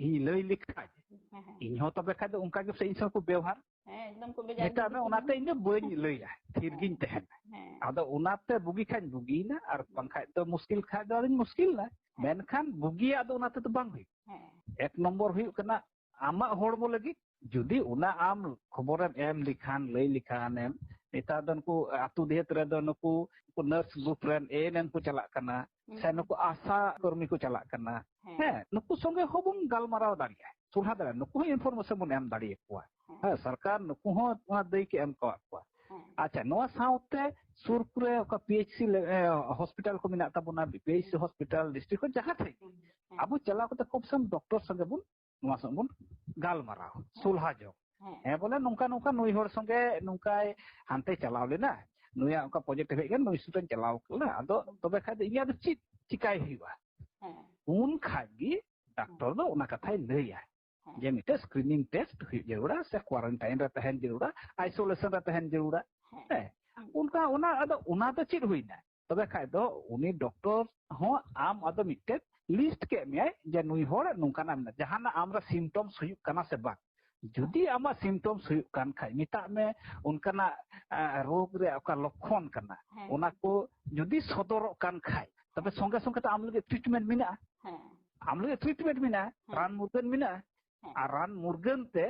ᱤᱧ ᱞᱟᱹᱭ ᱞᱮᱠᱷᱟᱡ, ᱦᱮᱸ, ᱦᱮᱸ᱾ ᱤᱧ ᱦᱚᱸ ᱛᱚᱵᱮ ᱠᱷᱟᱡ ᱫᱚ ᱚᱱᱠᱟ ᱜᱮ ᱯᱟᱥᱮᱡ ᱤᱧ ᱥᱟᱶ ᱠᱚ ᱵᱮᱣᱦᱟᱨ᱾ ᱦᱮᱸ, ᱮᱠᱫᱚᱢ ᱠᱚ ᱵᱮᱡᱟᱨ ᱢᱮᱛᱟᱜ ᱢᱮ, ᱜᱤᱰᱤ ᱚᱱᱟᱛᱮ ᱠᱟᱱᱟ᱾ ᱤᱧ ᱫᱚ ᱵᱟᱹᱧ ᱞᱟᱹᱭᱟ, ᱛᱷᱤᱨ ᱦᱮᱸ᱾ ᱜᱤᱧ ᱛᱟᱦᱮᱱᱟ᱾ ᱦᱮᱸ᱾ ᱟᱫᱚ ᱚᱱᱟᱛᱮ ᱵᱩᱜᱤ ᱠᱷᱟᱡ ᱵᱩᱜᱤᱭᱮᱱᱟ, ᱟᱨ ᱵᱟᱝᱠᱷᱟᱡ ᱫᱚ ᱢᱩᱥᱠᱤᱞ ᱠᱷᱟᱡ ᱫᱚ ᱟᱫᱚᱧ ᱢᱩᱥᱠᱤᱞ ᱮᱱᱟ᱾ ᱦᱮᱸ᱾ ᱢᱮᱱᱠᱷᱟᱱ ᱵᱩᱜᱤᱭᱟᱜ ᱫᱚ ᱚᱱᱟ ᱛᱮᱫᱚ ᱵᱟᱝ ᱦᱩᱭᱩᱜᱼᱟ᱾ ᱦᱮᱸ᱾ ᱮᱠ ᱱᱚᱢᱵᱚᱨ ᱦᱩᱭᱩᱜ ᱠᱟᱱᱟ, ᱟᱢᱟᱜ ᱦᱚᱲᱢᱚ ᱞᱟᱹᱜᱤᱫ ᱡᱩᱫᱤ ᱚᱱᱟ ᱟᱢ ᱠᱷᱚᱵᱚᱨᱮᱢ ᱮᱢ ᱞᱮᱠᱷᱟᱱ, ᱞᱟᱹᱭ ᱞᱮᱠᱷᱟᱱᱮᱢ, ᱱᱮᱛᱟᱨ ᱫᱚ ᱱᱩᱠᱩ ᱟᱹᱛᱩ ᱰᱤᱦᱟᱹᱛ ᱨᱮᱫᱚ ᱱᱩᱠᱩ, ᱱᱩᱠᱩ ᱱᱟᱨᱥ ᱜᱨᱩᱯ ᱨᱮᱱ ᱮ ᱮᱱ ᱮᱢ ᱠᱚ ᱪᱟᱞᱟᱜ ᱠᱟᱱᱟ, ᱦᱩᱸ᱾ ᱥᱮ ᱱᱩᱠᱩ ᱟᱥᱟ ᱠᱚᱨᱢᱤ ᱠᱚ ᱪᱟᱞᱟᱜ ᱠᱟᱱᱟ᱾ ᱦᱮᱸ᱾ ᱦᱮᱸ, ᱱᱩᱠᱩ ᱥᱚᱸᱜᱮ ᱦᱚᱸᱵᱚᱱ ᱜᱟᱞᱢᱟᱨᱟᱣ ᱫᱟᱲᱮᱭᱟᱜᱼᱟ, ᱥᱚᱞᱦᱟ ᱫᱟᱲᱮᱭᱟᱜᱼᱟ, ᱱᱩᱠᱩ ᱦᱚᱸ ᱤᱱᱯᱷᱚᱨᱢᱮᱥᱚᱱ ᱵᱚᱱ ᱮᱢ ᱫᱟᱲᱮᱭᱟᱠᱚᱣᱟ᱾ ᱦᱮᱸ᱾ ᱦᱮᱸ, ᱥᱚᱨᱠᱟᱨ ᱱᱩᱠᱩ ᱦᱚᱸ ᱚᱱᱟ ᱫᱟᱹᱭ ᱠᱚ ᱮᱢ ᱠᱟᱣᱟᱫ ᱠᱚᱣᱟ᱾ ᱦᱮᱸ᱾ ᱟᱪᱪᱷᱟ, ᱱᱚᱣᱟ ᱥᱟᱶᱛᱮ ᱥᱩᱨ ᱠᱚᱨᱮ ᱚᱠᱟ ᱯᱤ ᱮᱭᱤᱪ ᱥᱤ ᱞᱮ-, ᱮ, ᱦᱚᱥᱯᱤᱴᱟᱞ ᱠᱚ ᱢᱮᱱᱟᱜ ᱛᱟᱵᱚᱱᱟ, P H C hospital, district ᱠᱚ, ᱡᱟᱦᱟᱸ ᱴᱷᱮᱱ ᱜᱮ, ᱦᱮᱸ᱾ ᱟᱵᱚ ᱪᱟᱞᱟᱣ ᱠᱟᱛᱮ ᱠᱷᱩᱵ ᱥᱟᱢ ᱰᱚᱠᱴᱚᱨ ᱥᱚᱸᱜᱮ ᱵᱚᱱ ᱱᱚᱣᱟ ᱥᱟᱶ ᱵᱚᱱ ᱜᱟᱞᱢᱟᱨᱟᱣ, ᱦᱮᱸ᱾ ᱥᱚᱞᱦᱟ ᱡᱚᱝ᱾ ᱦᱮᱸ᱾ ᱦᱮᱸ, ᱵᱚᱞᱮ ᱱᱚᱝᱠᱟ, ᱱᱚᱝᱠᱟ ᱱᱩᱭ ᱦᱚᱲ ᱥᱚᱸᱜᱮ ᱱᱚᱝᱠᱟᱭ ᱦᱟᱱᱛᱮ ᱪᱟᱞᱟᱣ ᱞᱮᱱᱟ, ᱱᱩᱭᱟᱜ ᱚᱱᱠᱟ ᱯᱚᱡᱮᱴᱤᱵᱷ ᱦᱮᱡ ᱠᱟᱱᱟ, ᱱᱩᱭ ᱥᱩᱨ ᱨᱮᱧ ᱪᱟᱞᱟᱣ ᱠᱟᱱᱟ, ᱟᱫᱚ ᱛᱚᱵᱮ ᱠᱷᱟᱡ ᱫᱚ ᱤᱧᱟᱹᱜ ᱫᱚ ᱪᱮᱫ ᱪᱤᱠᱟᱭ ᱦᱩᱭᱩᱜᱼᱟ? ᱦᱮᱸ᱾ ᱩᱱ ᱠᱷᱟᱡ ᱜᱮ ᱰᱟᱠᱛᱚᱨ ᱫᱚ ᱚᱱᱟ ᱠᱟᱛᱷᱟᱭ ᱞᱟᱹᱭᱟ᱾ ᱦᱮᱸ᱾ ᱡᱮ ᱢᱤᱫᱴᱮᱡ ᱥᱠᱨᱤᱱᱤᱝ ᱴᱮᱥᱴ ᱦᱩᱭᱩᱜ ᱡᱟᱹᱨᱩᱲᱟ, ᱥᱮ ᱠᱣᱟᱨᱮᱱᱴᱟᱭᱤᱱ ᱨᱮ ᱛᱟᱦᱮᱱ ᱡᱟᱹᱨᱩᱲᱟ, ᱟᱭᱥᱳᱞᱮᱥᱚᱱ ᱨᱮ ᱛᱟᱦᱮᱱ ᱡᱟᱹᱨᱩᱲᱟ᱾ ᱦᱮᱸ᱾ ᱦᱮᱸ᱾ ᱦᱮᱸ᱾ ᱚᱱᱠᱟ, ᱚᱱᱟ, ᱟᱫᱚ ᱚᱱᱟ ᱫᱚ ᱪᱮᱫ ᱦᱩᱭᱱᱟ? ᱛᱚᱵᱮ ᱠᱷᱟᱡ ᱫᱚ ᱩᱱᱤ ᱰᱚᱠᱴᱚᱨ ᱦᱚᱸ ᱟᱢ ᱟᱫᱚ ᱢᱤᱫᱴᱮᱡ ᱞᱤᱥᱴ ᱠᱮᱫ ᱢᱮᱭᱟᱭ ᱡᱮ ᱱᱩᱭ ᱦᱚᱲ ᱱᱚᱝᱠᱟᱱᱟᱜ ᱢᱮᱱᱟᱜᱼᱟ, ᱡᱟᱦᱟᱱᱟᱜ ᱟᱢ ᱨᱮ ᱥᱤᱢᱴᱚᱢᱥ ᱦᱩᱭᱩᱜ ᱠᱟᱱᱟ ᱥᱮ ᱵᱟᱝ᱾ ᱡᱩᱫᱤ ᱟᱢᱟᱜ ᱥᱤᱢᱴᱚᱢᱥ ᱦᱩᱭᱩᱜ ᱠᱟᱱ ᱠᱷᱟᱡ, ᱢᱮᱛᱟᱜ ᱢᱮ ᱚᱱᱠᱟᱱᱟᱜ ᱟ, ᱨᱳᱜᱽ ᱨᱮᱭᱟᱜ ᱚᱠᱟ ᱞᱚᱠᱠᱷᱚᱱ ᱠᱟᱱᱟ, ᱦᱮᱸ᱾ ᱚᱱᱟ ᱠᱚ ᱡᱩᱫᱤ ᱥᱚᱫᱚᱨᱚᱜ ᱠᱟᱱ ᱠᱷᱟᱡ, ᱛᱚᱵᱮ ᱥᱚᱸᱜᱮ ᱥᱚᱸᱜᱮ ᱛᱮ ᱟᱢ ᱞᱟᱹᱜᱤᱫ ᱴᱨᱤᱴᱢᱮᱱᱴ ᱢᱮᱱᱟᱜᱼᱟ᱾ ᱦᱮᱸ᱾ ᱟᱢ ᱞᱟᱹᱜᱤᱫ ᱴᱨᱤᱴᱢᱮᱱᱴ ᱢᱮᱱᱟᱜᱼᱟ, ᱦᱮᱸ᱾ ᱨᱟᱱ ᱢᱩᱨᱜᱟᱹᱱ ᱢᱮᱱᱟᱜᱼᱟ᱾ ᱦᱮᱸ᱾ ᱟᱨ ᱨᱟᱱ ᱢᱩᱨᱜᱟᱹᱱ ᱛᱮ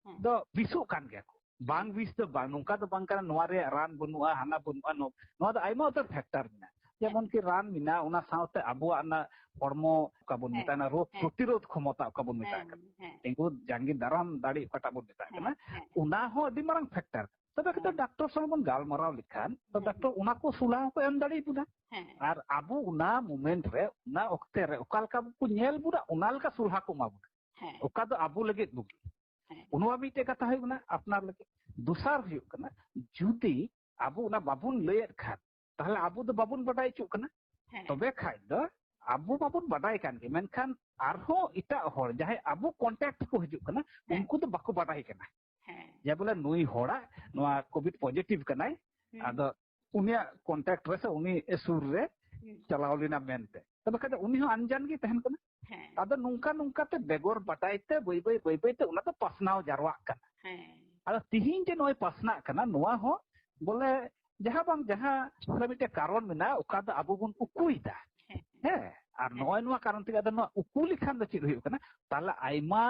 ᱦᱮᱸ᱾ ᱫᱚ ᱵᱮᱥᱚᱜ ᱠᱟᱱ ᱜᱮᱭᱟ ᱠᱚ, ᱵᱟᱝ ᱵᱮᱥ ᱫᱚ ᱵᱟᱝ᱾ ᱱᱚᱝᱠᱟ ᱫᱚ ᱵᱟᱝ ᱠᱟᱱᱟ ᱱᱚᱣᱟ ᱨᱮᱭᱟᱜ ᱨᱟᱱ ᱵᱟᱹᱱᱩᱜᱼᱟ, ᱦᱟᱱᱟ ᱵᱟᱹᱱᱩᱜᱼᱟ, ᱱᱚ-, ᱱᱚᱣᱟ ᱫᱚ ᱟᱭᱢᱟ ᱩᱛᱟᱹᱨ ᱯᱷᱮᱠᱴᱟᱨ ᱢᱮᱱᱟᱜᱼᱟ᱾ ᱡᱮᱢᱚᱱ ᱠᱤ ᱨᱟᱱ ᱢᱮᱱᱟᱜᱼᱟ, ᱚᱱᱟ ᱥᱟᱶᱛᱮ ᱟᱵᱚᱣᱟᱜ ᱚᱱᱟ ᱦᱚᱲᱢᱚ ᱚᱠᱟ ᱵᱚᱱ ᱦᱮᱸ, ᱢᱮᱛᱟᱜ ᱠᱟᱱᱟ, ᱨᱳᱜᱽ ᱦᱮᱸ᱾ ᱯᱨᱚᱛᱤᱨᱳᱫᱷ ᱠᱷᱚᱢᱚᱛᱟ ᱚᱠᱟ ᱵᱚᱱ ᱢᱮᱛᱟᱜ ᱦᱮᱸ, ᱠᱟᱱᱟ, ᱦᱮᱸ᱾ ᱛᱤᱸᱜᱩ ᱡᱟᱸᱜᱮ ᱫᱟᱨᱟᱢ ᱫᱟᱲᱮ ᱚᱠᱟᱴᱟᱜ ᱵᱚᱱ ᱢᱮᱛᱟᱜ ᱠᱟᱱᱟ, ᱦᱮᱸ, ᱦᱮᱸ᱾ ᱚᱱᱟ ᱦᱚᱸ ᱟᱹᱰᱤ ᱢᱟᱨᱟᱝ ᱯᱷᱮᱠᱴᱟᱨ᱾ ᱛᱚᱵᱮ ᱠᱷᱟᱱ ᱫᱚ ᱦᱮᱸ᱾ ᱰᱟᱠᱛᱚᱨ ᱥᱟᱶ ᱵᱚᱱ ᱜᱟᱞᱢᱟᱨᱟᱣ ᱞᱮᱠᱷᱟᱱ ᱫᱚ ᱦᱮᱸ᱾ ᱰᱟᱠᱛᱚᱨ ᱚᱱᱟ ᱠᱚ ᱥᱚᱞᱦᱟ ᱦᱚᱸᱠᱚ ᱮᱢ ᱫᱟᱲᱮᱭᱟᱵᱚᱱᱟ᱾ ᱦᱮᱸ᱾ ᱟᱨ ᱟᱵᱚ ᱚᱱᱟ ᱢᱚᱢᱮᱱᱴ ᱨᱮ, ᱚᱱᱟ ᱚᱠᱛᱮ ᱨᱮ ᱚᱠᱟ ᱞᱮᱠᱟ ᱠᱚ ᱧᱮᱞ ᱵᱚᱱᱟ, ᱚᱱᱟ ᱞᱮᱠᱟ ᱥᱚᱞᱦᱟ ᱠᱚ ᱮᱢᱟ ᱵᱚᱱᱟ᱾ ᱦᱮᱸ᱾ ᱚᱠᱟ ᱫᱚ ᱟᱵᱚ ᱞᱟᱹᱜᱤᱫ ᱵᱩᱜᱤ᱾ ᱦᱮᱸ᱾ ᱱᱚᱣᱟ ᱢᱤᱫᱴᱮᱡ ᱠᱟᱛᱷᱟ ᱦᱩᱭᱩᱜ ᱠᱟᱱᱟ ᱟᱯᱱᱟᱨ ᱞᱟᱹᱜᱤᱫ᱾ ᱫᱚᱥᱟᱨ ᱦᱩᱭᱩᱜ ᱠᱟᱱᱟ, ᱡᱩᱫᱤ ᱟᱵᱚ ᱚᱱᱟ ᱵᱟᱵᱚᱱ ᱞᱟᱹᱭᱮᱫ ᱠᱷᱟᱱ, ᱛᱟᱦᱞᱮ ᱟᱵᱚ ᱫᱚ ᱵᱟᱵᱚᱱ ᱵᱟᱰᱟᱭ ᱦᱚᱪᱚᱜ ᱠᱟᱱᱟ᱾ ᱦᱮᱸ᱾ ᱛᱚᱵᱮ ᱠᱷᱟᱡ ᱫᱚ ᱟᱵᱚ ᱢᱟᱵᱚᱱ ᱵᱟᱰᱟᱭ ᱠᱟᱱ ᱜᱮ, ᱢᱮᱱᱠᱷᱟᱱ ᱟᱨᱦᱚᱸ ᱮᱴᱟᱜ ᱦᱚᱲ ᱡᱟᱦᱟᱸᱭ ᱟᱵᱚ ᱠᱚᱱᱴᱟᱠᱴ ᱠᱚ ᱦᱤᱡᱩᱜ ᱠᱟᱱᱟ, ᱦᱮᱸ᱾ ᱩᱱᱠᱩ ᱫᱚ ᱵᱟᱠᱚ ᱵᱟᱰᱟᱭ ᱠᱟᱱᱟ᱾ ᱦᱮᱸ᱾ ᱡᱮ ᱵᱚᱞᱮ ᱱᱩᱭ ᱦᱚᱲᱟᱜ ᱱᱚᱣᱟ ᱠᱳᱵᱷᱤᱰ ᱯᱚᱡᱤᱴᱤᱵᱷ ᱠᱟᱱᱟᱭ, ᱦᱩᱸ᱾ ᱟᱫᱚ ᱩᱱᱤᱭᱟᱜ ᱠᱚᱱᱴᱟᱠᱴ ᱨᱮ ᱥᱮ ᱩᱱᱤ ᱥᱩᱨ ᱨᱮ ᱦᱩᱸ᱾ ᱪᱟᱞᱟᱣ ᱞᱮᱱᱟ ᱢᱮᱱᱛᱮ᱾ ᱛᱚᱵᱮ ᱠᱷᱟᱡ ᱫᱚ ᱩᱱᱤ ᱦᱚᱸ ᱟᱱᱡᱟᱱ ᱜᱮ ᱛᱟᱦᱮᱱ ᱠᱟᱱᱟ᱾ ᱦᱮᱸ᱾ ᱟᱫᱚ ᱱᱚᱝᱠᱟ ᱱᱚᱝᱠᱟ ᱛᱮ ᱵᱮᱜᱚᱨ ᱵᱟᱰᱟᱭ ᱛᱮ ᱵᱟᱹᱭ ᱵᱟᱹᱭ, ᱵᱟᱹᱭ ᱵᱟᱹᱭ ᱛᱮ ᱚᱱᱟ ᱫᱚ ᱯᱟᱥᱱᱟᱣ ᱡᱟᱨᱣᱟᱜ ᱠᱟᱱᱟ᱾ ᱦᱮᱸ᱾ ᱟᱫᱚ ᱛᱤᱦᱤᱧ ᱡᱮ ᱱᱚᱜᱼᱚᱭ ᱯᱟᱥᱱᱟᱜ ᱠᱟᱱᱟ, ᱱᱚᱣᱟ ᱦᱚᱸ ᱵᱚᱞᱮ ᱡᱟᱦᱟᱸ ᱵᱟᱝ ᱡᱟᱦᱟᱸ ᱵᱚᱞᱮ ᱢᱤᱫᱴᱮᱡ ᱠᱟᱨᱚᱱ ᱢᱮᱱᱟᱜᱼᱟ, ᱚᱠᱟ ᱫᱚ ᱟᱵᱚ ᱵᱚᱱ ᱩᱠᱩᱭᱮᱫᱟ᱾ ᱦᱮᱸ᱾ ᱦᱮᱸ, ᱟᱨ ᱦᱮᱸ᱾ ᱱᱚᱜᱼᱚᱭ ᱱᱚᱣᱟ ᱠᱟᱨᱚᱱ ᱛᱮᱜᱮ ᱟᱫᱚ ᱱᱚᱣᱟ ᱩᱠᱩ ᱞᱮᱠᱷᱟᱱ ᱫᱚ ᱪᱮᱫ ᱦᱩᱭᱩᱜ ᱠᱟᱱᱟ? ᱛᱟᱦᱞᱮ ᱟᱭᱢᱟ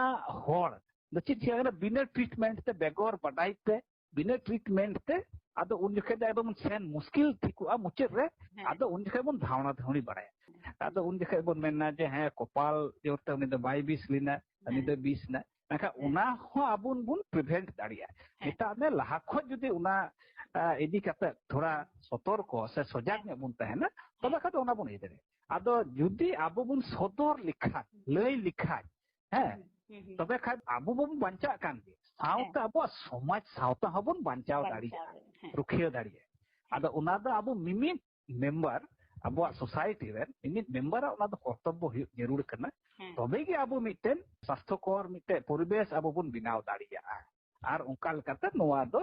ᱦᱚᱲ ᱫᱚ ᱪᱮᱫ ᱪᱤᱠᱟᱹᱜ ᱠᱟᱱᱟ? ᱵᱤᱱᱟᱹ ᱴᱨᱤᱴᱢᱮᱱᱴ ᱛᱮ, ᱵᱮᱜᱚᱨ ᱵᱟᱰᱟᱭ ᱛᱮ, ᱵᱤᱱᱟᱹ ᱴᱨᱤᱴᱢᱮᱱᱴ ᱛᱮ, ᱟᱫᱚ ᱩᱱ ᱡᱚᱠᱷᱮᱡ ᱫᱚ ᱮᱠᱫᱚᱢ ᱥᱮᱱ ᱢᱩᱥᱠᱤᱞ ᱴᱷᱤᱠᱚᱜᱼᱟ ᱢᱩᱪᱟᱹᱫ ᱨᱮ᱾ ᱦᱮᱸ᱾ ᱟᱫᱚ ᱩᱱ ᱡᱚᱠᱷᱮᱡ ᱵᱚᱱ ᱫᱷᱟᱣᱬᱟ ᱫᱷᱟᱹᱣᱲᱤ ᱵᱟᱲᱟᱭᱟ᱾ ᱟᱫᱚ ᱩᱱ ᱡᱚᱠᱷᱮᱡ ᱵᱚᱱ ᱢᱮᱱᱟ ᱡᱮ, "ᱦᱮᱸ, ᱠᱚᱯᱟᱞ ᱡᱳᱨ ᱛᱮ ᱩᱱᱤ ᱫᱚ ᱵᱟᱭ ᱵᱤᱥ ᱞᱮᱱᱟ, ᱩᱱᱤ ᱦᱮᱸ᱾ ᱫᱚᱭ ᱵᱤᱥ ᱮᱱᱟ᱾" ᱢᱮᱱᱠᱷᱟᱱ ᱦᱮᱸ᱾ ᱚᱱᱟ ᱦᱚᱸ ᱟᱵᱚ ᱵᱚᱱ ᱯᱨᱤᱵᱷᱮᱱᱴ ᱫᱟᱲᱮᱭᱟᱜᱼᱟ᱾ ᱦᱮᱸ᱾ ᱢᱮᱛᱟᱜ ᱢᱮ, ᱞᱟᱦᱟ ᱠᱷᱚᱡ ᱡᱩᱫᱤ ᱚᱱᱟ, ᱟ, ᱤᱫᱤ ᱠᱟᱛᱮ ᱛᱷᱚᱲᱟ ᱥᱚᱛᱚᱨᱠᱚ ᱥᱮ ᱥᱚᱡᱟᱜ ᱧᱚᱜ ᱵᱚᱱ ᱛᱟᱦᱮᱱᱟ, ᱛᱚᱵᱮ ᱠᱷᱟᱱ ᱫᱚ ᱚᱱᱟ ᱵᱚᱱ ᱤᱭᱟᱹ ᱫᱟᱲᱮᱭᱟᱜᱼᱟ᱾ ᱟᱫᱚ ᱡᱩᱫᱤ ᱟᱵᱚ ᱵᱚᱱ ᱥᱚᱫᱚᱨ ᱞᱮᱠᱷᱟᱡ, ᱞᱟᱹᱭ ᱞᱮᱠᱷᱟᱡ, ᱦᱮᱸ, ᱦᱩᱸ, ᱦᱩᱸ᱾ ᱛᱚᱵᱮ ᱠᱷᱟᱡ ᱟᱵᱚ ᱵᱚᱱ ᱵᱟᱧᱪᱟᱜ ᱠᱟᱱ ᱜᱮ, ᱥᱟᱶᱛᱮ ᱦᱮᱸ᱾ ᱟᱵᱚᱣᱟᱜ ᱥᱚᱢᱟᱡᱽ ᱥᱟᱶᱛᱟ ᱦᱚᱸᱵᱚᱱ ᱵᱟᱧᱪᱟᱣ ᱵᱟᱧᱪᱟᱣ ᱫᱟᱲᱮᱭᱟᱜᱼᱟ, ᱫᱟᱲᱮᱭᱟᱜᱼᱟ, ᱦᱮᱸ᱾ ᱨᱩᱠᱷᱤᱭᱟᱹ ᱫᱟᱲᱮᱭᱟᱜᱼᱟ᱾ ᱟᱫᱚ ᱚᱱᱟ ᱫᱚ ᱟᱵᱚ ᱢᱤᱢᱤᱫ ᱢᱮᱢᱵᱟᱨ, ᱟᱵᱚᱣᱟᱜ ᱥᱳᱥᱟᱭᱴᱤ ᱨᱮᱱ ᱢᱤᱢᱤᱫ ᱢᱮᱢᱵᱟᱨᱟᱜ ᱚᱱᱟ ᱫᱚ ᱠᱚᱨᱛᱚᱵᱵᱚ ᱦᱩᱭᱩᱜ ᱡᱟᱹᱨᱩᱲ ᱠᱟᱱᱟ᱾ ᱦᱮᱸ᱾ ᱛᱚᱵᱮ ᱜᱮ ᱟᱵᱚ ᱢᱤᱫᱴᱮᱱ ᱥᱟᱥᱛᱷᱚᱠᱚᱨ ᱢᱤᱫᱴᱮᱱ ᱯᱚᱨᱤᱵᱮᱥ ᱟᱵᱚ ᱵᱚᱱ ᱵᱮᱱᱟᱣ ᱫᱟᱲᱮᱭᱟᱜᱼᱟ᱾ ᱟᱨ ᱚᱱᱠᱟ ᱞᱮᱠᱟᱛᱮ ᱱᱚᱣᱟ ᱫᱚ,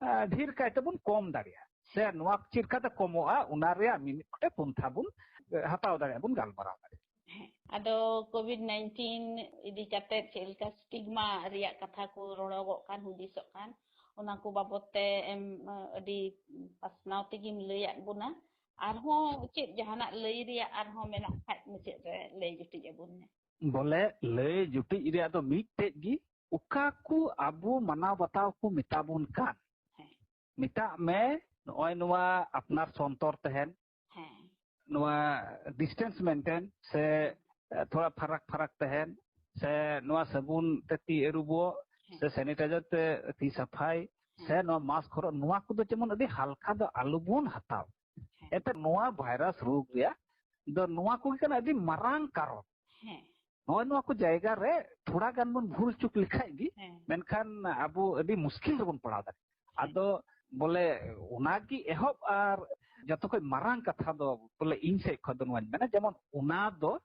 ᱟ, ᱰᱷᱮᱨ ᱠᱟᱭ ᱛᱮᱵᱚᱱ ᱠᱚᱢ ᱫᱟᱲᱮᱭᱟᱜᱼᱟ᱾ ᱥᱮ ᱱᱚᱣᱟ ᱪᱮᱫ ᱞᱮᱠᱟᱛᱮ ᱠᱚᱢᱚᱜᱼᱟ, ᱚᱱᱟ ᱨᱮᱭᱟᱜ ᱢᱤᱢᱤᱫ ᱜᱚᱴᱮᱡ ᱯᱚᱱᱛᱷᱟ ᱵᱚᱱ, ᱮ, ᱦᱟᱛᱟᱣ ᱫᱟᱲᱮᱭᱟᱜᱼᱟ, ᱵᱚᱱ ᱜᱟᱞᱢᱟᱨᱟᱣ ᱫᱟᱲᱮᱭᱟᱜᱼᱟ᱾ ᱦᱮᱸ᱾ ᱟᱫᱚ ᱠᱳᱵᱷᱤᱰ ᱱᱟᱭᱤᱱᱴᱤᱱ ᱤᱫᱤ ᱠᱟᱛᱮ ᱪᱮᱫ ᱞᱮᱠᱟ ᱥᱴᱤᱜᱢᱟ ᱨᱮᱭᱟᱜ ᱠᱟᱛᱷᱟ ᱠᱚ ᱨᱚᱲᱚᱜᱚᱜ ᱠᱟᱱ, ᱦᱩᱫᱤᱥᱚᱜ ᱠᱟᱱ, ᱚᱱᱟ ᱠᱚ ᱵᱟᱵᱚᱛ ᱛᱮ ᱮᱢ, ᱟᱹᱰᱤ ᱯᱟᱥᱱᱟᱣ ᱛᱮᱜᱮᱢ ᱞᱟᱹᱭᱟᱫ ᱵᱚᱱᱟ᱾ ᱟᱨᱦᱚᱸ ᱪᱮᱫ ᱡᱟᱦᱟᱱᱟᱜ ᱞᱟᱹᱭ ᱨᱮᱭᱟᱜ ᱟᱨᱦᱚᱸ ᱢᱮᱱᱟᱜ ᱠᱷᱟᱡ ᱢᱩᱪᱟᱹᱫ ᱨᱮ ᱞᱟᱹᱭ ᱡᱩᱴᱤᱡ ᱟᱵᱚᱱ ᱢᱮ᱾ ᱵᱚᱞᱮ, ᱞᱟᱹᱭ ᱡᱩᱴᱤᱡ ᱨᱮᱭᱟᱜ ᱫᱚ ᱢᱤᱫᱴᱮᱡ ᱜᱮ, ᱚᱠᱟ ᱠᱚ ᱟᱵᱚ ᱢᱟᱱᱟᱣ ᱵᱟᱛᱟᱣ ᱠᱚ ᱢᱮᱛᱟ ᱵᱚᱱ ᱠᱟᱱ, ᱦᱮᱸ᱾ ᱢᱮᱛᱟᱜ ᱢᱮ, ᱱᱚᱜᱼᱚᱭ ᱱᱚᱣᱟ ᱟᱯᱱᱟᱨ ᱥᱚᱱᱛᱚᱨ ᱛᱟᱦᱮᱱ, ᱦᱮᱸ᱾ ᱱᱚᱣᱟ ᱰᱤᱥᱴᱮᱱᱥ ᱢᱮᱱᱴᱮᱱ ᱥᱮ, ᱮ, ᱛᱷᱚᱲᱟ ᱯᱷᱟᱨᱟᱠ ᱯᱷᱟᱨᱟᱠ ᱛᱟᱦᱮᱱ, ᱥᱮ ᱱᱚᱣᱟ ᱥᱟᱵᱩᱱ ᱛᱮ ᱛᱤ ᱟᱹᱨᱩᱵᱚᱜ, ᱦᱮᱸ᱾ ᱥᱮ ᱥᱮᱱᱤᱴᱟᱭᱡᱟᱨ ᱛᱮ ᱛᱤ ᱥᱟᱯᱷᱟᱭ, ᱦᱮᱸ᱾ ᱥᱮ ᱱᱚᱣᱟ ᱢᱟᱥᱠ ᱦᱚᱨᱚᱜ, ᱱᱚᱣᱟ ᱠᱚᱫᱚ ᱡᱮᱢᱚᱱ ᱟᱹᱰᱤ ᱦᱟᱞᱠᱟ ᱫᱚ ᱟᱞᱚ ᱵᱚᱱ ᱦᱟᱛᱟᱣ᱾ ᱦᱮᱸ᱾ ᱮᱱᱛᱮ ᱱᱚᱣᱟ ᱵᱷᱟᱭᱨᱟᱥ ᱨᱳᱜᱽ ᱨᱮᱭᱟᱜ ᱫᱚ ᱱᱚᱣᱟ ᱠᱚᱜᱮ ᱠᱟᱱᱟ ᱟᱹᱰᱤ ᱢᱟᱨᱟᱝ ᱠᱟᱨᱚᱱ᱾ ᱦᱮᱸ᱾ ᱱᱚᱜᱼᱚᱭ ᱱᱚᱣᱟ ᱠᱚ ᱡᱟᱭᱜᱟ ᱨᱮ ᱛᱷᱚᱲᱟ ᱜᱟᱱ ᱵᱚᱱ ᱵᱷᱩᱞ ᱪᱩᱠ ᱞᱮᱠᱷᱟᱡ ᱜᱮ, ᱦᱮᱸ᱾ ᱢᱮᱱᱠᱷᱟᱱ ᱟᱵᱚ ᱟᱹᱰᱤ ᱢᱩᱥᱠᱤᱞ ᱨᱮᱵᱚᱱ ᱯᱟᱲᱟᱣ ᱫᱟᱲᱮᱭᱟᱜᱼᱟ᱾ ᱦᱮᱸ᱾ ᱟᱫᱚ ᱵᱚᱞᱮ, ᱚᱱᱟᱜᱮ ᱮᱦᱚᱵ ᱟᱨ ᱡᱚᱛᱚ ᱠᱷᱚᱡ ᱢᱟᱨᱟᱝ ᱠᱟᱛᱷᱟ ᱫᱚ ᱵᱚᱞᱮ ᱤᱧ ᱥᱮᱫ ᱠᱷᱚᱱ ᱫᱚ ᱱᱚᱣᱟᱧ ᱢᱮᱱᱟ, ᱡᱮᱢᱚᱱ ᱚᱱᱟ ᱫᱚ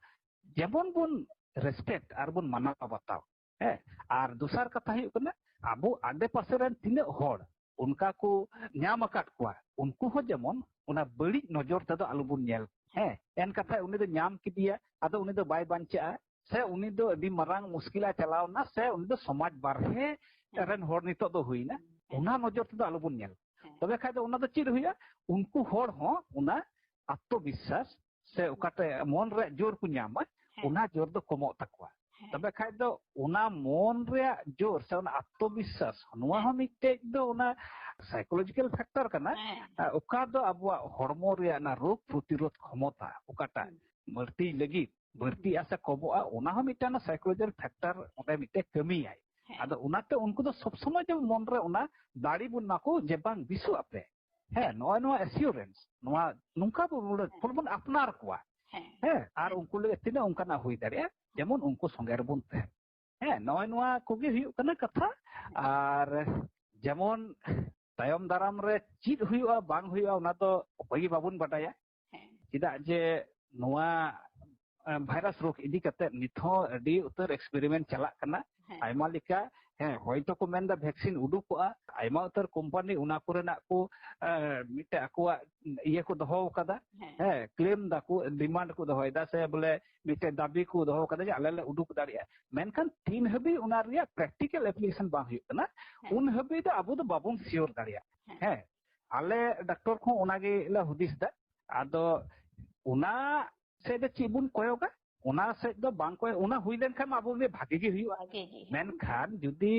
ᱡᱮᱢᱚᱱ ᱵᱚᱱ ᱨᱮᱥᱯᱮᱠᱴ ᱟᱨ ᱵᱚᱱ ᱢᱟᱱᱟᱣ ᱵᱟᱛᱟᱣ᱾ ᱦᱮᱸ, ᱟᱨ ᱫᱚᱥᱟᱨ ᱠᱟᱛᱷᱟ ᱦᱩᱭᱩᱜ ᱠᱟᱱᱟ, ᱟᱵᱚ ᱟᱰᱮ ᱯᱟᱥᱮ ᱨᱮᱱ ᱛᱤᱱᱟᱹᱜ ᱦᱚᱲ ᱚᱱᱠᱟ ᱠᱚ ᱧᱟᱢ ᱟᱠᱟᱫ ᱠᱚᱣᱟ, ᱩᱱᱠᱩ ᱦᱚᱸ ᱡᱮᱢᱚᱱ ᱚᱱᱟ ᱵᱟᱹᱲᱤᱡ ᱱᱚᱡᱚᱨ ᱛᱮᱫᱚ ᱟᱞᱚᱵᱚᱱ ᱧᱮᱞ᱾ ᱦᱮᱸ, ᱮᱱ ᱠᱟᱛᱷᱟ ᱩᱱᱤ ᱫᱚ ᱧᱟᱢ ᱠᱮᱫᱮᱭᱟ, ᱟᱫᱚ ᱩᱱᱤ ᱫᱚ ᱵᱟᱭ ᱵᱟᱧᱪᱟᱜᱼᱟ, ᱥᱮ ᱩᱱᱤ ᱫᱚ ᱟᱹᱰᱤ ᱢᱟᱨᱟᱝ ᱢᱩᱥᱠᱤᱞᱟ ᱪᱟᱞᱟᱣ ᱮᱱᱟ, ᱥᱮ ᱩᱱᱤ ᱫᱚ ᱥᱚᱢᱟᱡᱽ ᱵᱟᱨᱦᱮ ᱦᱮᱸ᱾ ᱨᱮᱱ ᱦᱚᱲ ᱱᱤᱛᱚᱜ ᱫᱚ ᱦᱩᱭᱱᱟ, ᱦᱮᱸ᱾ ᱚᱱᱟ ᱱᱚᱡᱚᱨ ᱛᱮᱫᱚ ᱟᱞᱚᱵᱚᱱ ᱧᱮᱞ᱾ ᱦᱮᱸ᱾ ᱛᱚᱵᱮ ᱠᱷᱟᱡ ᱫᱚ ᱚᱱᱟ ᱫᱚ ᱪᱮᱫ ᱦᱩᱭᱩᱜᱼᱟ? ᱩᱱᱠᱩ ᱦᱚᱲ ᱦᱚᱸ ᱚᱱᱟ ᱟᱛᱢᱚᱵᱤᱥᱥᱟᱥ ᱥᱮ ᱚᱠᱟᱴᱟᱜ ᱢᱚᱱ ᱨᱮᱭᱟᱜ ᱡᱳᱨ ᱠᱚ ᱧᱟᱢᱟ, ᱦᱮᱸ᱾ ᱚᱱᱟ ᱡᱳᱨ ᱫᱚ ᱠᱚᱢᱚᱜ ᱛᱟᱠᱚᱣᱟ᱾ ᱦᱮᱸ᱾ ᱛᱚᱵᱮ ᱠᱷᱟᱡ ᱫᱚ ᱚᱱᱟ ᱢᱚᱱ ᱨᱮᱭᱟᱜ ᱡᱳᱨ ᱥᱮ ᱚᱱᱟ ᱟᱛᱢᱚᱵᱤᱥᱥᱟᱥ, ᱱᱚᱣᱟ ᱦᱮᱸ᱾ ᱦᱚᱸ ᱢᱤᱫᱴᱮᱡ ᱫᱚ ᱚᱱᱟ ᱥᱟᱭᱠᱳᱞᱚᱡᱤᱠᱟᱞ ᱯᱷᱮᱠᱴᱚᱨ ᱠᱟᱱᱟ, ᱦᱮᱸ᱾ ᱟᱨ ᱚᱠᱟ ᱫᱚ ᱟᱵᱚᱣᱟᱜ ᱦᱚᱲᱢᱚ ᱨᱮᱭᱟᱜ ᱚᱱᱟ ᱨᱳᱜᱽ ᱯᱨᱚᱛᱤᱨᱳᱫᱷ ᱠᱷᱚᱢᱚᱛᱟ ᱚᱠᱟᱴᱟᱜ ᱦᱩᱸ᱾ ᱵᱟᱹᱲᱛᱤ ᱞᱟᱹᱜᱤᱫ, ᱵᱟᱹᱲᱛᱤᱜᱼᱟ ᱥᱮ ᱠᱚᱢᱚᱜᱼᱟ, ᱚᱱᱟ ᱦᱚᱸ ᱢᱤᱫᱴᱟᱝ ᱚᱱᱟ ᱥᱟᱭᱠᱳᱞᱚᱡᱤᱠᱟᱞ ᱯᱷᱮᱠᱴᱚᱨ ᱚᱸᱰᱮ ᱢᱤᱫᱴᱮᱡ ᱠᱟᱹᱢᱤᱭᱟᱭ᱾ ᱦᱮᱸ᱾ ᱟᱫᱚ ᱚᱱᱟᱛᱮ ᱩᱱᱠᱩ ᱫᱚ ᱥᱚᱵ ᱥᱚᱢᱚᱭ ᱡᱮᱢᱚᱱ ᱢᱚᱱ ᱨᱮ ᱚᱱᱟ ᱫᱟᱲᱮ ᱵᱚᱱ ᱮᱢᱟ ᱠᱚ ᱡᱮ, "ᱵᱟᱝ, ᱵᱮᱥᱚᱜ ᱟᱯᱮ᱾" ᱦᱮᱸ, ᱱᱚᱜᱼᱚᱭ ᱱᱚᱣᱟ ᱮᱥᱤᱭᱳᱨᱮᱱᱥ, ᱱᱚᱣᱟ ᱱᱚᱝᱠᱟ ᱵᱚ ᱵᱚᱞᱮ ᱦᱮᱸ᱾ ᱵᱚᱱ ᱟᱯᱱᱟᱨ ᱠᱚᱣᱟ᱾ ᱦᱮᱸ᱾ ᱦᱮᱸ, ᱟᱨ ᱦᱮᱸ᱾ ᱩᱱᱠᱩ ᱞᱟᱹᱜᱤᱫ ᱛᱤᱱᱟᱹᱜ ᱚᱱᱠᱟᱱᱟᱜ ᱦᱩᱭ ᱫᱟᱲᱮᱭᱟᱜᱼᱟ, ᱡᱮᱢᱚᱱ ᱩᱱᱠᱩ ᱥᱚᱸᱜᱮ ᱨᱮᱵᱚᱱ ᱛᱟᱦᱮᱱ᱾ ᱦᱮᱸ, ᱱᱚᱜᱼᱚᱭ ᱱᱚᱣᱟ ᱠᱚᱜᱮ ᱦᱩᱭᱩᱜ ᱠᱟᱱᱟ ᱠᱟᱛᱷᱟ᱾ ᱟᱨ ᱡᱮᱢᱚᱱ ᱛᱟᱭᱚᱢ ᱫᱟᱨᱟᱢ ᱨᱮ ᱪᱮᱫ ᱦᱩᱭᱩᱜᱼᱟ, ᱵᱟᱝ ᱦᱩᱭᱩᱜᱼᱟ, ᱚᱱᱟ ᱫᱚ ᱚᱠᱚᱭ ᱜᱮ ᱵᱟᱵᱚᱱ ᱵᱟᱰᱟᱭᱟ᱾ ᱦᱮᱸ᱾ ᱪᱮᱫᱟᱜ ᱡᱮ ᱱᱚᱣᱟ, ᱮ, ᱵᱷᱟᱭᱨᱟᱥ ᱨᱳᱜᱽ ᱤᱫᱤ ᱠᱟᱛᱮ ᱱᱤᱛ ᱦᱚᱸ ᱟᱹᱰᱤ ᱩᱛᱟᱹᱨ ᱮᱠᱥᱯᱮᱨᱤᱢᱮᱱᱴ ᱪᱟᱞᱟᱜ ᱠᱟᱱᱟ᱾ ᱦᱮᱸ᱾ ᱟᱭᱢᱟ ᱞᱮᱠᱟ ᱦᱮᱸ, ᱦᱚᱭᱛᱚ ᱠᱚ ᱢᱮᱱᱫᱟ ᱵᱷᱮᱠᱥᱤᱱ ᱩᱰᱩᱠᱚᱜᱼᱟ, ᱟᱭᱢᱟ ᱩᱛᱟᱹᱨ ᱠᱳᱢᱯᱟᱱᱤ ᱚᱱᱟ ᱠᱚᱨᱮᱱᱟᱜ ᱠᱚ, ᱮ, ᱢᱤᱫᱴᱮᱡ ᱟᱠᱚᱣᱟᱜ ᱤᱭᱟᱹ ᱠᱚ ᱫᱚᱦᱚ ᱟᱠᱟᱫᱟ᱾ ᱦᱮᱸ᱾ ᱦᱮᱸ, ᱠᱞᱮᱢ ᱫᱟᱠᱚ, ᱰᱤᱢᱟᱱᱰ ᱠᱚ ᱫᱚᱦᱚᱭᱮᱫᱟ, ᱥᱮ ᱵᱚᱞᱮ ᱢᱤᱫᱴᱮᱡ ᱫᱟᱹᱵᱤ ᱠᱚ ᱫᱚᱦᱚ ᱟᱠᱟᱫᱟ ᱡᱮ ᱟᱞᱮ ᱞᱮ ᱩᱰᱩᱠ ᱫᱟᱲᱮᱭᱟᱜᱼᱟ᱾ ᱢᱮᱱᱠᱷᱟᱱ ᱛᱤᱱ ᱦᱟᱹᱵᱤᱡ ᱚᱱᱟ ᱨᱮᱭᱟᱜ ᱯᱨᱮᱠᱴᱤᱠᱟᱞ ᱮᱯᱞᱤᱠᱮᱥᱚᱱ ᱵᱟᱝ ᱦᱩᱭᱩᱜ ᱠᱟᱱᱟ, ᱦᱮᱸ᱾ ᱩᱱ ᱦᱟᱹᱵᱤᱡ ᱫᱚ ᱟᱵᱚ ᱫᱚ ᱵᱟᱵᱚᱱ ᱥᱤᱭᱳᱨ ᱫᱟᱲᱮᱭᱟᱜᱼᱟ᱾ ᱦᱮᱸ᱾ ᱦᱮᱸ, ᱟᱞᱮ ᱰᱟᱠᱛᱚᱨ ᱠᱚᱦᱚᱸ ᱚᱱᱟᱜᱮ ᱞᱮ ᱦᱩᱫᱤᱥ ᱮᱫᱟ᱾ ᱟᱫᱚ ᱚᱱᱟ ᱥᱮᱫ ᱫᱚ ᱪᱮᱫ ᱵᱚᱱ ᱠᱚᱭᱚᱜᱟ? ᱚᱱᱟ ᱥᱮᱫ ᱫᱚ ᱵᱟᱝ ᱠᱚᱭᱚᱜ, ᱚᱱᱟ ᱦᱩᱭ ᱞᱮᱱᱠᱷᱟᱱ ᱢᱟ ᱟᱵᱚ ᱜᱮ ᱵᱷᱟᱜᱮ ᱜᱮ ᱦᱩᱭᱩᱜᱼᱟ᱾ ᱵᱷᱟᱜᱮ ᱜᱮ᱾ ᱢᱮᱱᱠᱷᱟᱱ ᱡᱩᱫᱤ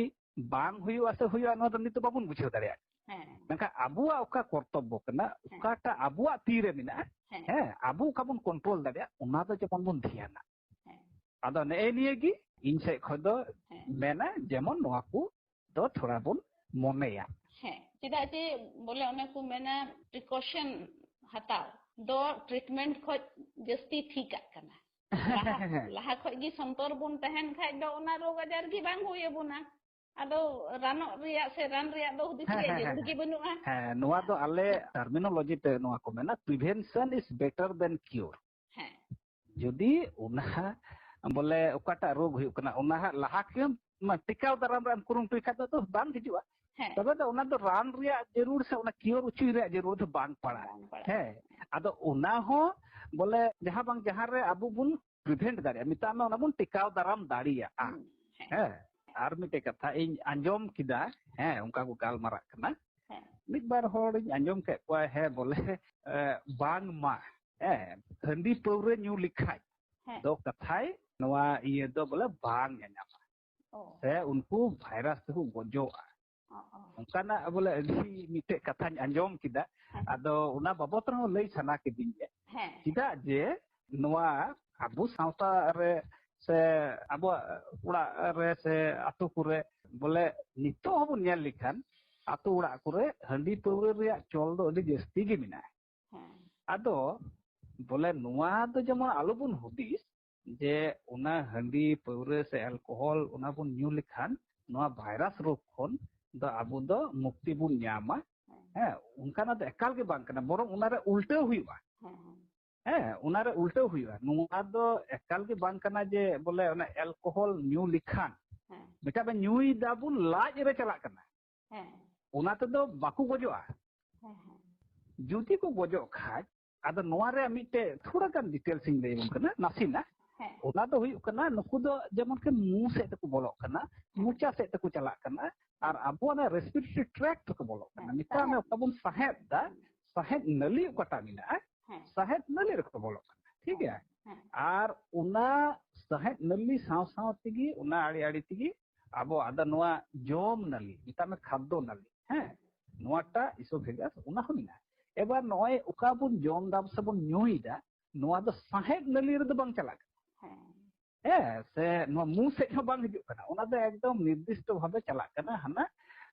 ᱵᱟᱝ ᱦᱩᱭᱩᱜᱼᱟ ᱥᱮ ᱦᱩᱭᱩᱜᱼᱟ, ᱱᱚᱣᱟ ᱫᱚ ᱱᱤᱛ ᱫᱚ ᱵᱟᱵᱚᱱ ᱵᱩᱡᱷᱟᱹᱣ ᱫᱟᱲᱮᱭᱟᱜ᱾ ᱦᱮᱸ᱾ ᱢᱮᱱᱠᱷᱟᱱ ᱟᱵᱚᱣᱟᱜ ᱚᱠᱟ ᱠᱚᱨᱛᱚᱵᱵᱚ ᱠᱟᱱᱟ, ᱦᱮᱸ᱾ ᱚᱠᱟᱴᱟᱜ ᱟᱵᱚᱣᱟᱜ ᱛᱤ ᱨᱮ ᱢᱮᱱᱟᱜᱼᱟ, ᱦᱮᱸ᱾ ᱦᱮᱸ, ᱟᱵᱚ ᱚᱠᱟ ᱵᱚᱱ ᱠᱚᱱᱴᱨᱳᱞ ᱫᱟᱲᱮᱭᱟᱜᱼᱟ, ᱚᱱᱟ ᱫᱚ ᱡᱮᱢᱚᱱ ᱵᱚᱱ ᱫᱷᱮᱭᱟᱱᱟ᱾ ᱦᱮᱸ᱾ ᱟᱫᱚ ᱱᱮᱜᱼᱮ ᱱᱤᱭᱟᱹ ᱜᱮ ᱤᱧ ᱥᱮᱫ ᱠᱷᱚᱱ ᱫᱚ ᱦᱮᱸ᱾ ᱢᱮᱱᱟ, ᱡᱮᱢᱚᱱ ᱱᱚᱣᱟ ᱠᱚ ᱫᱚ ᱛᱷᱚᱲᱟ ᱵᱚᱱ ᱢᱚᱱᱮᱭᱟ᱾ ᱦᱮᱸ, ᱪᱮᱫᱟᱜ ᱡᱮ ᱵᱚᱞᱮ ᱚᱱᱮ ᱠᱚ ᱢᱮᱱᱟ, ᱯᱨᱤᱠᱚᱥᱚᱱ ᱦᱟᱛᱟᱣ ᱫᱚ ᱴᱨᱤᱴᱢᱮᱱᱴ ᱠᱷᱚᱡ ᱡᱟᱹᱥᱛᱤ ᱴᱷᱤᱠᱟᱜ ᱠᱟᱱᱟ᱾ ᱞᱟᱦᱟ, ᱞᱟᱦᱟ ᱠᱷᱚᱡ ᱜᱮ ᱥᱚᱱᱛᱚᱨ ᱵᱚᱱ ᱛᱟᱦᱮᱱ ᱠᱷᱟᱡ ᱫᱚ ᱚᱱᱟ ᱨᱳᱜᱽ ᱟᱡᱟᱨ ᱜᱮ ᱵᱟᱝ ᱦᱩᱭ ᱟᱵᱚᱱᱟ᱾ ᱟᱫᱚ ᱨᱟᱱᱚᱜ ᱨᱮᱭᱟᱜ ᱥᱮ ᱨᱟᱱ ᱨᱮᱭᱟᱜ ᱫᱚ ᱦᱩᱫᱤᱥ ᱦᱮᱸ, ᱨᱮᱭᱟᱜ ᱦᱮᱸ, ᱡᱟᱹᱨᱩᱲ ᱦᱮᱸ, ᱜᱮ ᱦᱮᱸ᱾ ᱵᱟᱹᱱᱩᱜᱼᱟ᱾ ᱦᱮᱸ, ᱱᱚᱣᱟ ᱫᱚ ᱟᱞᱮ ᱴᱟᱨᱢᱤᱱᱳᱞᱚᱡᱤ ᱛᱮ ᱱᱚᱣᱟ ᱠᱚ ᱢᱮᱱᱟ, "Prevention is better than cure." ᱦᱮᱸ᱾ ᱡᱩᱫᱤ ᱚᱱᱟ ᱵᱚᱞᱮ ᱚᱠᱟᱴᱟᱜ ᱨᱳᱜᱽ ᱦᱩᱭᱩᱜ ᱠᱟᱱᱟ, ᱚᱱᱟ ᱦᱟᱸᱜ ᱞᱟᱦᱟ ᱠᱷᱚᱱ ᱴᱤᱠᱟᱣ ᱫᱟᱨᱟᱢ ᱨᱮ ᱮᱢ ᱠᱩᱨᱩᱢᱩᱴᱩᱭ ᱠᱷᱟᱡ ᱫᱚ, ᱫᱚ ᱵᱟᱝ ᱦᱤᱡᱩᱜᱼᱟ᱾ ᱦᱮᱸ᱾ ᱛᱚᱵᱮ ᱫᱚ ᱚᱱᱟ ᱫᱚ ᱨᱟᱱ ᱨᱮᱭᱟᱜ ᱡᱟᱹᱨᱩᱲ ᱥᱮ ᱚᱱᱟ ᱠᱤᱭᱳᱨ ᱦᱚᱪᱚᱭ ᱨᱮᱭᱟᱜ ᱡᱟᱹᱨᱩᱲ ᱫᱚ ᱵᱟᱝ ᱯᱟᱲᱟᱜᱼᱟ᱾ ᱵᱟᱝ ᱯᱟᱲᱟᱜᱼᱟ᱾ ᱦᱮᱸ᱾ ᱟᱫᱚ ᱚᱱᱟ ᱦᱚᱸ ᱵᱚᱞᱮ ᱡᱟᱦᱟᱸ ᱵᱟᱝ ᱡᱟᱦᱟᱸ ᱨᱮ ᱟᱵᱚ ᱵᱚᱱ ᱯᱨᱤᱵᱷᱮᱱᱴ ᱫᱟᱲᱮᱭᱟᱜᱼᱟ, ᱢᱮᱛᱟᱜ ᱢᱮ ᱚᱱᱟ ᱵᱚᱱ ᱴᱤᱠᱟᱣ ᱫᱟᱨᱟᱢ ᱫᱟᱲᱮᱭᱟᱜᱼᱟ᱾ ᱦᱩᱸ, ᱦᱮᱸ᱾ ᱦᱮᱸ᱾ ᱟᱨ ᱢᱤᱫᱴᱮᱡ ᱠᱟᱛᱷᱟ ᱤᱧ ᱟᱸᱡᱚᱢ ᱠᱮᱫᱟ, ᱦᱮᱸ, ᱚᱱᱠᱟ ᱠᱚ ᱜᱟᱞᱢᱟᱨᱟᱜ ᱠᱟᱱᱟ᱾ ᱦᱮᱸ᱾ ᱢᱤᱫ ᱵᱟᱨ ᱦᱚᱲᱤᱧ ᱟᱸᱡᱚᱢ ᱠᱮᱫ ᱠᱚᱣᱟ, ᱦᱮᱸ, ᱵᱚᱞᱮ, ᱮ, ᱵᱟᱝᱢᱟ, ᱦᱮᱸ, ᱦᱟᱺᱰᱤ ᱯᱟᱹᱣᱨᱟᱹ ᱧᱩ ᱞᱮᱠᱷᱟᱡ ᱦᱮᱸ᱾ ᱫᱚ ᱠᱟᱛᱷᱟᱭ ᱱᱚᱣᱟ ᱤᱭᱟᱹ ᱫᱚ ᱵᱚᱞᱮ ᱵᱟᱝ ᱧᱟᱧᱟᱢᱟ᱾ ᱚ᱾ ᱥᱮ ᱩᱱᱠᱩ ᱵᱷᱟᱭᱨᱟᱥ ᱛᱮᱠᱚ ᱜᱚᱡᱚᱜᱼᱟ᱾ ᱚ, ᱚ᱾ ᱚᱱᱠᱟᱱᱟᱜ ᱵᱚᱞᱮ ᱟᱹᱰᱤ ᱢᱤᱫᱴᱮᱡ ᱠᱟᱛᱷᱟᱧ ᱟᱸᱡᱚᱢ ᱠᱮᱫᱟ᱾ ᱦᱮᱸ᱾ ᱟᱫᱚ ᱚᱱᱟ ᱵᱟᱵᱚᱛ ᱨᱮᱦᱚᱸ ᱞᱟᱹᱭ ᱥᱟᱱᱟ ᱠᱤᱫᱤᱧ ᱜᱮ᱾ ᱦᱮᱸ᱾ ᱪᱮᱫᱟᱜ ᱡᱮ ᱱᱚᱣᱟ ᱟᱵᱚ ᱥᱟᱶᱛᱟ ᱨᱮ ᱥᱮ ᱟᱵᱚᱣᱟᱜ ᱚᱲᱟᱜ ᱨᱮ ᱥᱮ ᱟᱛᱳ ᱠᱚᱨᱮ ᱵᱚᱞᱮ ᱱᱤᱛᱚᱜ ᱦᱚᱸᱵᱚᱱ ᱧᱮᱞ ᱞᱮᱠᱷᱟᱱ ᱟᱛᱳ ᱚᱲᱟᱜ ᱠᱚᱨᱮ ᱦᱟᱺᱰᱤ ᱯᱟᱹᱣᱨᱟᱹ ᱨᱮᱭᱟᱜ ᱪᱚᱞ ᱫᱚ ᱟᱹᱰᱤ ᱡᱟᱹᱥᱛᱤ ᱜᱮ ᱢᱮᱱᱟᱜᱼᱟ᱾ ᱦᱮᱸ᱾ ᱟᱫᱚ ᱵᱚᱞᱮ ᱱᱚᱣᱟ ᱫᱚ ᱡᱮᱢᱚᱱ ᱟᱞᱚᱵᱚᱱ ᱦᱩᱫᱤᱥ ᱡᱮ ᱚᱱᱟ ᱦᱟᱺᱰᱤ, ᱯᱟᱹᱣᱨᱟᱹ ᱥᱮ ᱮᱞᱠᱳᱦᱚᱞ ᱚᱱᱟ ᱵᱚᱱ ᱧᱩ ᱞᱮᱠᱷᱟᱱ ᱱᱚᱣᱟ ᱵᱷᱟᱭᱨᱟᱥ ᱨᱳᱜᱽ ᱠᱷᱚᱱ ᱫᱚ ᱟᱵᱚ ᱫᱚ ᱢᱩᱠᱛᱤ ᱵᱚᱱ ᱧᱟᱢᱟ᱾ ᱦᱮᱸ᱾ ᱦᱮᱸ, ᱚᱱᱠᱟᱱᱟᱜ ᱫᱚ ᱮᱠᱟᱞ ᱜᱮ ᱵᱟᱝ ᱠᱟᱱᱟ, ᱵᱚᱨᱚᱝ ᱚᱱᱟᱨᱮ ᱩᱞᱴᱟᱹᱣ ᱦᱩᱭᱩᱜᱼᱟ᱾ ᱦᱮᱸ, ᱦᱮᱸ᱾ ᱦᱮᱸ, ᱚᱱᱟᱨᱮ ᱩᱞᱴᱟᱹᱣ ᱦᱩᱭᱩᱜᱼᱟ᱾ ᱱᱚᱣᱟ ᱫᱚ ᱮᱠᱟᱞ ᱜᱮ ᱵᱟᱝ ᱠᱟᱱᱟ ᱡᱮ ᱵᱚᱞᱮ ᱚᱱᱟ ᱮᱞᱠᱳᱦᱚᱞ ᱧᱩ ᱞᱮᱠᱷᱟᱱ ᱢᱮᱛᱟᱜ ᱢᱮ ᱧᱩᱭ ᱫᱟᱵᱚᱱ, ᱞᱟᱡ ᱨᱮ ᱪᱟᱞᱟᱜ ᱠᱟᱱᱟ, ᱦᱮᱸ᱾ ᱚᱱᱟ ᱛᱮᱫᱚ ᱵᱟᱠᱚ ᱜᱚᱡᱚᱜᱼᱟ᱾ ᱦᱮᱸ, ᱦᱮᱸ᱾ ᱡᱩᱫᱤ ᱠᱚ ᱜᱚᱡᱚᱜ ᱠᱷᱟᱡ, ᱟᱫᱚ ᱱᱚᱣᱟ ᱨᱮᱭᱟᱜ ᱢᱤᱫᱴᱮᱡ ᱛᱷᱚᱲᱟ ᱜᱟᱱ details ᱤᱧ ᱞᱟᱹᱭ ᱟᱵᱚᱱ ᱠᱟᱱᱟ, ᱱᱟᱥᱮᱱᱟᱜ᱾ ᱦᱮᱸ᱾ ᱚᱱᱟ ᱫᱚ ᱦᱩᱭᱩᱜ ᱠᱟᱱᱟ, ᱱᱩᱠᱩ ᱫᱚ ᱡᱮᱢᱚᱱ ᱠᱤ ᱢᱩ ᱥᱮᱫ ᱛᱮᱠᱚ ᱵᱚᱞᱚᱜ ᱠᱟᱱᱟ, ᱦᱮᱸ᱾ ᱢᱚᱪᱟ ᱥᱮᱫ ᱛᱮᱠᱚ ᱪᱟᱞᱟᱜ ᱠᱟᱱᱟ, ᱟᱨ ᱟᱵᱚᱣᱟᱜ ᱚᱱᱟ respiratory tract ᱨᱮᱠᱚ ᱵᱚᱞᱚᱜ ᱠᱟᱱᱟ᱾ ᱦᱮᱸ, ᱢᱮᱛᱟᱜ ᱢᱮ ᱥᱟᱦᱮᱫ᱾ ᱚᱠᱟ ᱵᱚᱱ ᱥᱟᱦᱮᱫ ᱫᱟ, ᱦᱮᱸ᱾ ᱥᱟᱦᱮᱫ ᱱᱟᱹᱞᱤ ᱚᱠᱟᱴᱟᱜ ᱢᱮᱱᱟᱜᱼᱟ, ᱦᱮᱸ᱾ ᱥᱟᱦᱮᱫ ᱱᱟᱹᱞᱤ ᱨᱮᱠᱚ ᱵᱚᱞᱚᱜ ᱠᱟᱱᱟ, ᱴᱷᱤᱠ ᱜᱮᱭᱟ? ᱦᱮᱸ᱾ ᱟᱨ ᱚᱱᱟ ᱥᱟᱦᱮᱫ ᱱᱟᱹᱞᱤ ᱥᱟᱶ ᱥᱟᱶ ᱛᱮᱜᱮ ᱚᱱᱟ ᱟᱲᱮ ᱟᱲᱮ ᱛᱮᱜᱮ ᱟᱵᱚ ᱟᱫᱚ ᱱᱚᱣᱟ ᱡᱚᱢ ᱱᱟᱹᱞᱤ, ᱢᱮᱛᱟᱜ ᱢᱮ ᱠᱷᱟᱫᱽᱫᱚ ᱱᱟᱹᱞᱤ, ᱦᱮᱸ, ᱱᱚᱣᱟᱴᱟᱜ esophagus, ᱚᱱᱟ ᱦᱚᱸ ᱢᱮᱱᱟᱜᱼᱟ᱾ ᱮᱵᱟᱨ ᱱᱚᱜᱼᱚᱭ ᱚᱠᱟ ᱵᱚᱱ ᱡᱚᱢ ᱫᱟ ᱥᱮ ᱵᱚᱱ ᱧᱩᱭᱮᱫᱟ, ᱱᱚᱣᱟ ᱫᱚ ᱥᱟᱦᱮᱫ ᱱᱟᱹᱞᱤ ᱨᱮᱫᱚ ᱵᱟᱝ ᱪᱟᱞᱟᱜ ᱠᱟᱱᱟ᱾ ᱦᱮᱸ᱾ ᱦᱮᱸ, ᱥᱮ ᱱᱚᱣᱟ ᱢᱩ ᱥᱮᱫ ᱦᱚᱸ ᱵᱟᱝ ᱦᱤᱡᱩᱜ ᱠᱟᱱᱟ, ᱚᱱᱟ ᱫᱚ ᱮᱠᱫᱚᱢ ᱱᱤᱨᱫᱤᱥᱴᱚ ᱵᱷᱟᱵᱮ ᱪᱟᱞᱟᱜ ᱠᱟᱱᱟ ᱦᱟᱱᱟ,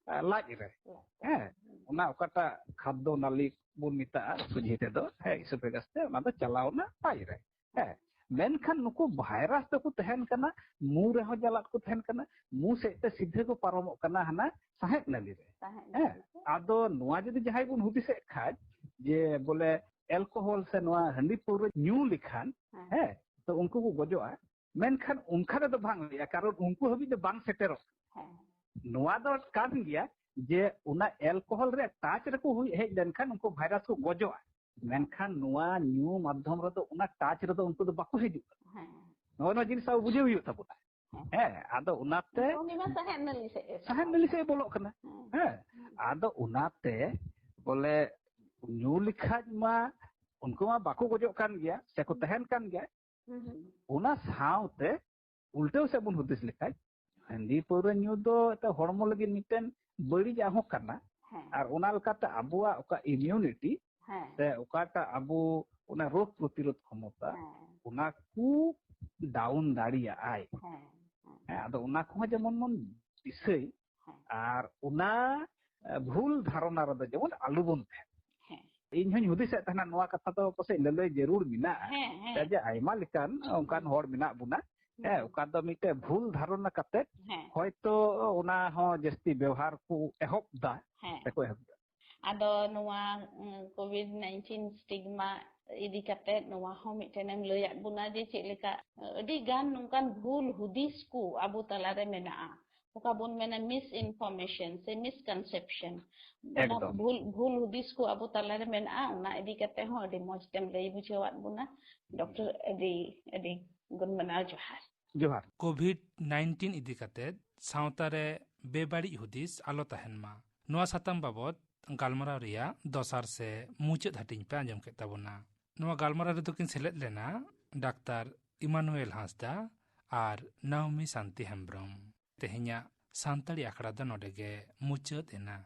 ᱟ, ᱞᱟᱡ ᱨᱮ᱾ ᱞᱟᱡ ᱨᱮ᱾ ᱦᱮᱸ, ᱚᱱᱟ ᱚᱠᱟᱴᱟᱜ ᱠᱷᱟᱫᱽᱫᱚ ᱱᱟᱞᱤ ᱵᱚᱱ ᱢᱮᱛᱟᱜᱼᱟ ᱥᱚᱡᱷᱮ ᱛᱮᱫᱚ, ᱦᱮᱸ, esophagus ᱛᱮ, ᱚᱱᱟ ᱫᱚ ᱪᱟᱞᱟᱣ ᱮᱱᱟ ᱞᱟᱡ ᱨᱮ᱾ ᱦᱮᱸ, ᱢᱮᱱᱠᱷᱟᱱ ᱱᱩᱠᱩ virus ᱫᱚᱠᱚ ᱛᱟᱦᱮᱱ ᱠᱟᱱᱟ, ᱢᱩ ᱨᱮᱦᱚᱸ ᱪᱟᱞᱟᱜ ᱠᱚ ᱛᱟᱦᱮᱱ ᱠᱟᱱᱟ, ᱢᱩ ᱥᱮᱫ ᱛᱮ ᱥᱤᱫᱷᱟᱹ ᱠᱚ ᱯᱟᱨᱚᱢᱚᱜ ᱠᱟᱱᱟ ᱦᱟᱱᱟ ᱥᱟᱦᱮᱫ ᱱᱟᱞᱤ ᱨᱮ᱾ ᱥᱟᱦᱮᱫ ᱦᱮᱸ, ᱱᱟᱞᱤ ᱨᱮ᱾ ᱟᱫᱚ ᱱᱚᱣᱟ ᱡᱩᱫᱤ ᱡᱟᱦᱟᱸᱭ ᱵᱚᱱ ᱦᱩᱫᱤᱥᱮᱫ ᱠᱷᱟᱡ ᱡᱮ ᱵᱚᱞᱮ alcohol ᱥᱮ ᱱᱚᱣᱟ ᱦᱟᱺᱰᱤ ᱯᱟᱹᱣᱨᱟᱹ ᱧᱩ ᱞᱮᱠᱷᱟᱱ, ᱦᱮᱸ᱾ ᱦᱮᱸ, ᱛᱚ ᱩᱱᱠᱩ ᱠᱚ ᱜᱚᱡᱚᱜᱼᱟ, ᱢᱮᱱᱠᱷᱟᱱ ᱚᱱᱠᱟ ᱨᱮᱫᱚ ᱵᱟᱝ ᱦᱩᱭᱩᱜᱼᱟ, ᱠᱟᱨᱚᱱ ᱩᱱᱠᱩ ᱦᱟᱹᱵᱤᱡ ᱫᱚ ᱵᱟᱝ ᱥᱮᱴᱮᱨᱚᱜ᱾ ᱦᱮᱸ᱾ ᱱᱚᱣᱟ ᱫᱚ ᱠᱟᱱ ᱜᱮᱭᱟ ᱡᱮ ᱚᱱᱟ alcohol ᱨᱮᱭᱟᱜ touch ᱨᱮᱠᱚ ᱦᱩᱭ ᱦᱮᱡ ᱞᱮᱱᱠᱷᱟᱱ ᱩᱱᱠᱩ virus ᱠᱚ ᱜᱚᱡᱚᱜᱼᱟ, ᱢᱮᱱᱠᱷᱟᱱ ᱱᱚᱣᱟ ᱧᱩ ᱢᱟᱫᱽᱫᱷᱚᱢ ᱨᱮᱫᱚ ᱚᱱᱟ touch ᱨᱮᱫᱚ ᱩᱱᱠᱩ ᱫᱚ ᱵᱟᱠᱚ ᱦᱤᱡᱩᱜᱼᱟ᱾ ᱦᱮᱸ᱾ ᱱᱚᱜᱼᱚ ᱱᱚᱣᱟ ᱡᱤᱱᱤᱥ ᱟᱵᱚ ᱵᱩᱡᱷᱟᱹᱣ ᱦᱩᱭᱩᱜ ᱛᱟᱵᱚᱱᱟ᱾ ᱦᱮᱸ᱾ ᱦᱮᱸ, ᱟᱫᱚ ᱚᱱᱟᱛᱮ ᱩᱱᱤ ᱢᱟ ᱥᱟᱦᱮᱫ ᱱᱟᱹᱞᱤ ᱥᱮᱫ ᱮ ᱥᱟᱦᱮᱫ ᱱᱟᱹᱞᱤ ᱥᱮᱫ ᱮ ᱵᱚᱞᱚᱜ ᱠᱟᱱᱟ᱾ ᱦᱮᱸ᱾ ᱦᱮᱸ, ᱟᱫᱚ ᱚᱱᱟᱛᱮ ᱵᱚᱞᱮ ᱧᱩ ᱞᱮᱠᱷᱟᱡ ᱢᱟ ᱩᱱᱠᱩ ᱢᱟ ᱵᱟᱠᱚ ᱜᱚᱡᱚᱜ ᱠᱟᱱ ᱜᱮᱭᱟ, ᱥᱮᱠᱚ ᱦᱩᱸ᱾ ᱛᱟᱦᱮᱱ ᱠᱟᱱ ᱜᱮᱭᱟ᱾ ᱦᱩᱸ, ᱦᱩᱸ᱾ ᱚᱱᱟ ᱥᱟᱶᱛᱮ ᱩᱞᱴᱟᱹᱣ ᱥᱮᱫ ᱵᱚᱱ ᱦᱩᱫᱤᱥ ᱞᱮᱠᱷᱟᱡ, ᱦᱟᱺᱰᱤ ᱯᱟᱹᱣᱨᱟᱹ ᱧᱩ ᱫᱚ ᱮᱴᱟᱜ ᱦᱚᱲᱢᱚ ᱞᱟᱹᱜᱤᱫ ᱢᱤᱫᱴᱮᱱ ᱵᱟᱹᱲᱤᱡᱟᱜ ᱦᱚᱸ ᱠᱟᱱᱟ᱾ ᱦᱮᱸ᱾ ᱟᱨ ᱚᱱᱟ ᱞᱮᱠᱟᱛᱮ ᱟᱵᱚᱣᱟᱜ ᱚᱠᱟ immunity ᱦᱮᱸ᱾ ᱥᱮ ᱚᱠᱟᱴᱟᱜ ᱟᱵᱚ ᱚᱱᱟ ᱨᱳᱜᱽ ᱯᱨᱚᱛᱤᱨᱳᱫᱷ ᱠᱷᱚᱢᱚᱛᱟ, ᱦᱮᱸ᱾ ᱚᱱᱟ ᱠᱚ down ᱫᱟᱲᱮᱭᱟᱜᱼᱟᱭ᱾ ᱦᱮᱸ, ᱦᱮᱸ᱾ ᱦᱮᱸ, ᱟᱫᱚ ᱚᱱᱟ ᱠᱚᱦᱚᱸ ᱡᱮᱢᱚᱱ ᱵᱚᱱ ᱫᱤᱥᱟᱹᱭ, ᱦᱮᱸ᱾ ᱟᱨ ᱚᱱᱟ, ᱮ, ᱵᱷᱩᱞ ᱫᱷᱟᱨᱚᱱᱟ ᱨᱮᱫᱚ ᱡᱮᱢᱚᱱ ᱟᱞᱚ ᱵᱚᱱ ᱛᱟᱦᱮᱱ᱾ ᱦᱮᱸ᱾ ᱤᱧ ᱦᱚᱧ ᱦᱩᱫᱤᱥᱮᱫ ᱛᱟᱦᱮᱱᱟ, ᱱᱚᱣᱟ ᱠᱟᱛᱷᱟ ᱫᱚ ᱯᱟᱥᱮᱡ ᱞᱟᱹᱞᱟᱹᱭ ᱡᱟᱹᱨᱩᱲ ᱢᱮᱱᱟᱜᱼᱟ᱾ ᱦᱮᱸ, ᱦᱮᱸ᱾ ᱪᱮᱫᱟᱜ ᱡᱮ ᱟᱭᱢᱟ ᱞᱮᱠᱟᱱ ᱚᱱᱠᱟᱱ ᱦᱩᱸ᱾ ᱦᱚᱲ ᱢᱮᱱᱟᱜ ᱵᱚᱱᱟ᱾ ᱦᱩᱸ᱾ ᱦᱮᱸ, ᱚᱠᱟ ᱫᱚ ᱢᱤᱫᱴᱮᱡ ᱵᱷᱩᱞ ᱫᱷᱟᱨᱚᱱᱟ ᱠᱟᱛᱮ ᱦᱮᱸ᱾ ᱦᱚᱭᱛᱳ ᱚᱱᱟ ᱦᱚᱸ ᱡᱟᱹᱥᱛᱤ ᱵᱮᱣᱦᱟᱨ ᱠᱚ ᱮᱦᱚᱵ ᱫᱟ, ᱦᱮᱸ᱾ ᱥᱮᱠᱚ ᱮᱦᱚᱵ ᱫᱟ᱾ ᱟᱫᱚ ᱱᱚᱣᱟ, ᱩᱸ, COVID nineteen stigma ᱤᱫᱤ ᱠᱟᱛᱮ ᱱᱚᱣᱟ ᱦᱚᱸ ᱢᱤᱫᱴᱮᱱ ᱮᱢ ᱞᱟᱹᱭᱟᱫ ᱵᱚᱱᱟ ᱡᱮ ᱪᱮᱫ ᱞᱮᱠᱟ ᱟᱹᱰᱤ ᱜᱟᱱ ᱱᱚᱝᱠᱟᱱ ᱵᱷᱩᱞ ᱦᱩᱫᱤᱥ ᱠᱚ ᱟᱵᱚ ᱛᱟᱞᱟᱨᱮ ᱢᱮᱱᱟᱜᱼᱟ, ᱚᱠᱟ ᱵᱚᱱ ᱢᱮᱱᱟ ᱢᱤᱥ ᱤᱱᱯᱷᱚᱨᱢᱮᱥᱚᱱ ᱥᱮ ᱢᱤᱥᱠᱚᱱᱥᱮᱯᱥᱚᱱ, ᱚᱱᱟ ᱮᱠᱫᱚᱢ᱾ ᱵᱷᱩᱞ ᱵᱷᱩᱞ ᱦᱩᱫᱤᱥ ᱠᱚ ᱟᱵᱚ ᱛᱟᱞᱟᱨᱮ ᱢᱮᱱᱟᱜᱼᱟ᱾ ᱚᱱᱟ ᱤᱫᱤ ᱠᱟᱛᱮ ᱦᱚᱸ ᱟᱹᱰᱤ ᱢᱚᱸᱡᱽ ᱛᱮᱢ ᱞᱟᱹᱭ ᱵᱩᱡᱷᱟᱹᱣᱟᱫ ᱵᱚᱱᱟ ᱰᱚᱠᱴᱚᱨ᱾ ᱟᱹᱰᱤ ᱟᱹᱰᱤ ᱜᱩᱱ ᱢᱟᱱᱟᱣ ᱡᱚᱦᱟᱨ᱾ ᱡᱚᱦᱟᱨ᱾ ᱠᱳᱵᱷᱤᱰ ᱱᱟᱭᱤᱱᱴᱤᱱ ᱤᱫᱤ ᱠᱟᱛᱮ ᱥᱟᱶᱛᱟ ᱨᱮ ᱵᱮᱵᱟᱹᱲᱤᱡ ᱦᱩᱫᱤᱥ ᱟᱞᱚ ᱛᱟᱦᱮᱱ ᱢᱟ, ᱱᱚᱣᱟ ᱥᱟᱛᱟᱢ ᱵᱟᱵᱚᱛ ᱜᱟᱞᱢᱟᱨᱟᱣ ᱨᱮᱭᱟᱜ ᱫᱚᱥᱟᱨ ᱥᱮ ᱢᱩᱪᱟᱹᱫ ᱦᱟᱹᱴᱤᱧ ᱯᱮ ᱟᱸᱡᱚᱢ ᱠᱮᱫ ᱛᱟᱵᱚᱱᱟ᱾ ᱱᱚᱣᱟ ᱜᱟᱞᱢᱟᱨᱟᱣ ᱨᱮᱫᱚ ᱠᱤᱱ ᱥᱮᱞᱮᱫ ᱞᱮᱱᱟ ᱰᱟᱠᱛᱟᱨ ᱤᱢᱟᱱᱩᱭᱮᱞ ᱦᱟᱸᱥᱫᱟ ᱟᱨ ᱱᱟᱣᱢᱤ ᱥᱟᱱᱛᱤ ᱦᱮᱢᱵᱽᱨᱚᱢ᱾ ᱛᱮᱦᱮᱧᱟᱜ ᱥᱟᱱᱛᱟᱲᱤ ᱟᱠᱷᱲᱟ ᱫᱚ ᱱᱚᱰᱮ ᱜᱮ ᱢᱩᱪᱟᱹᱫ ᱮᱱᱟ᱾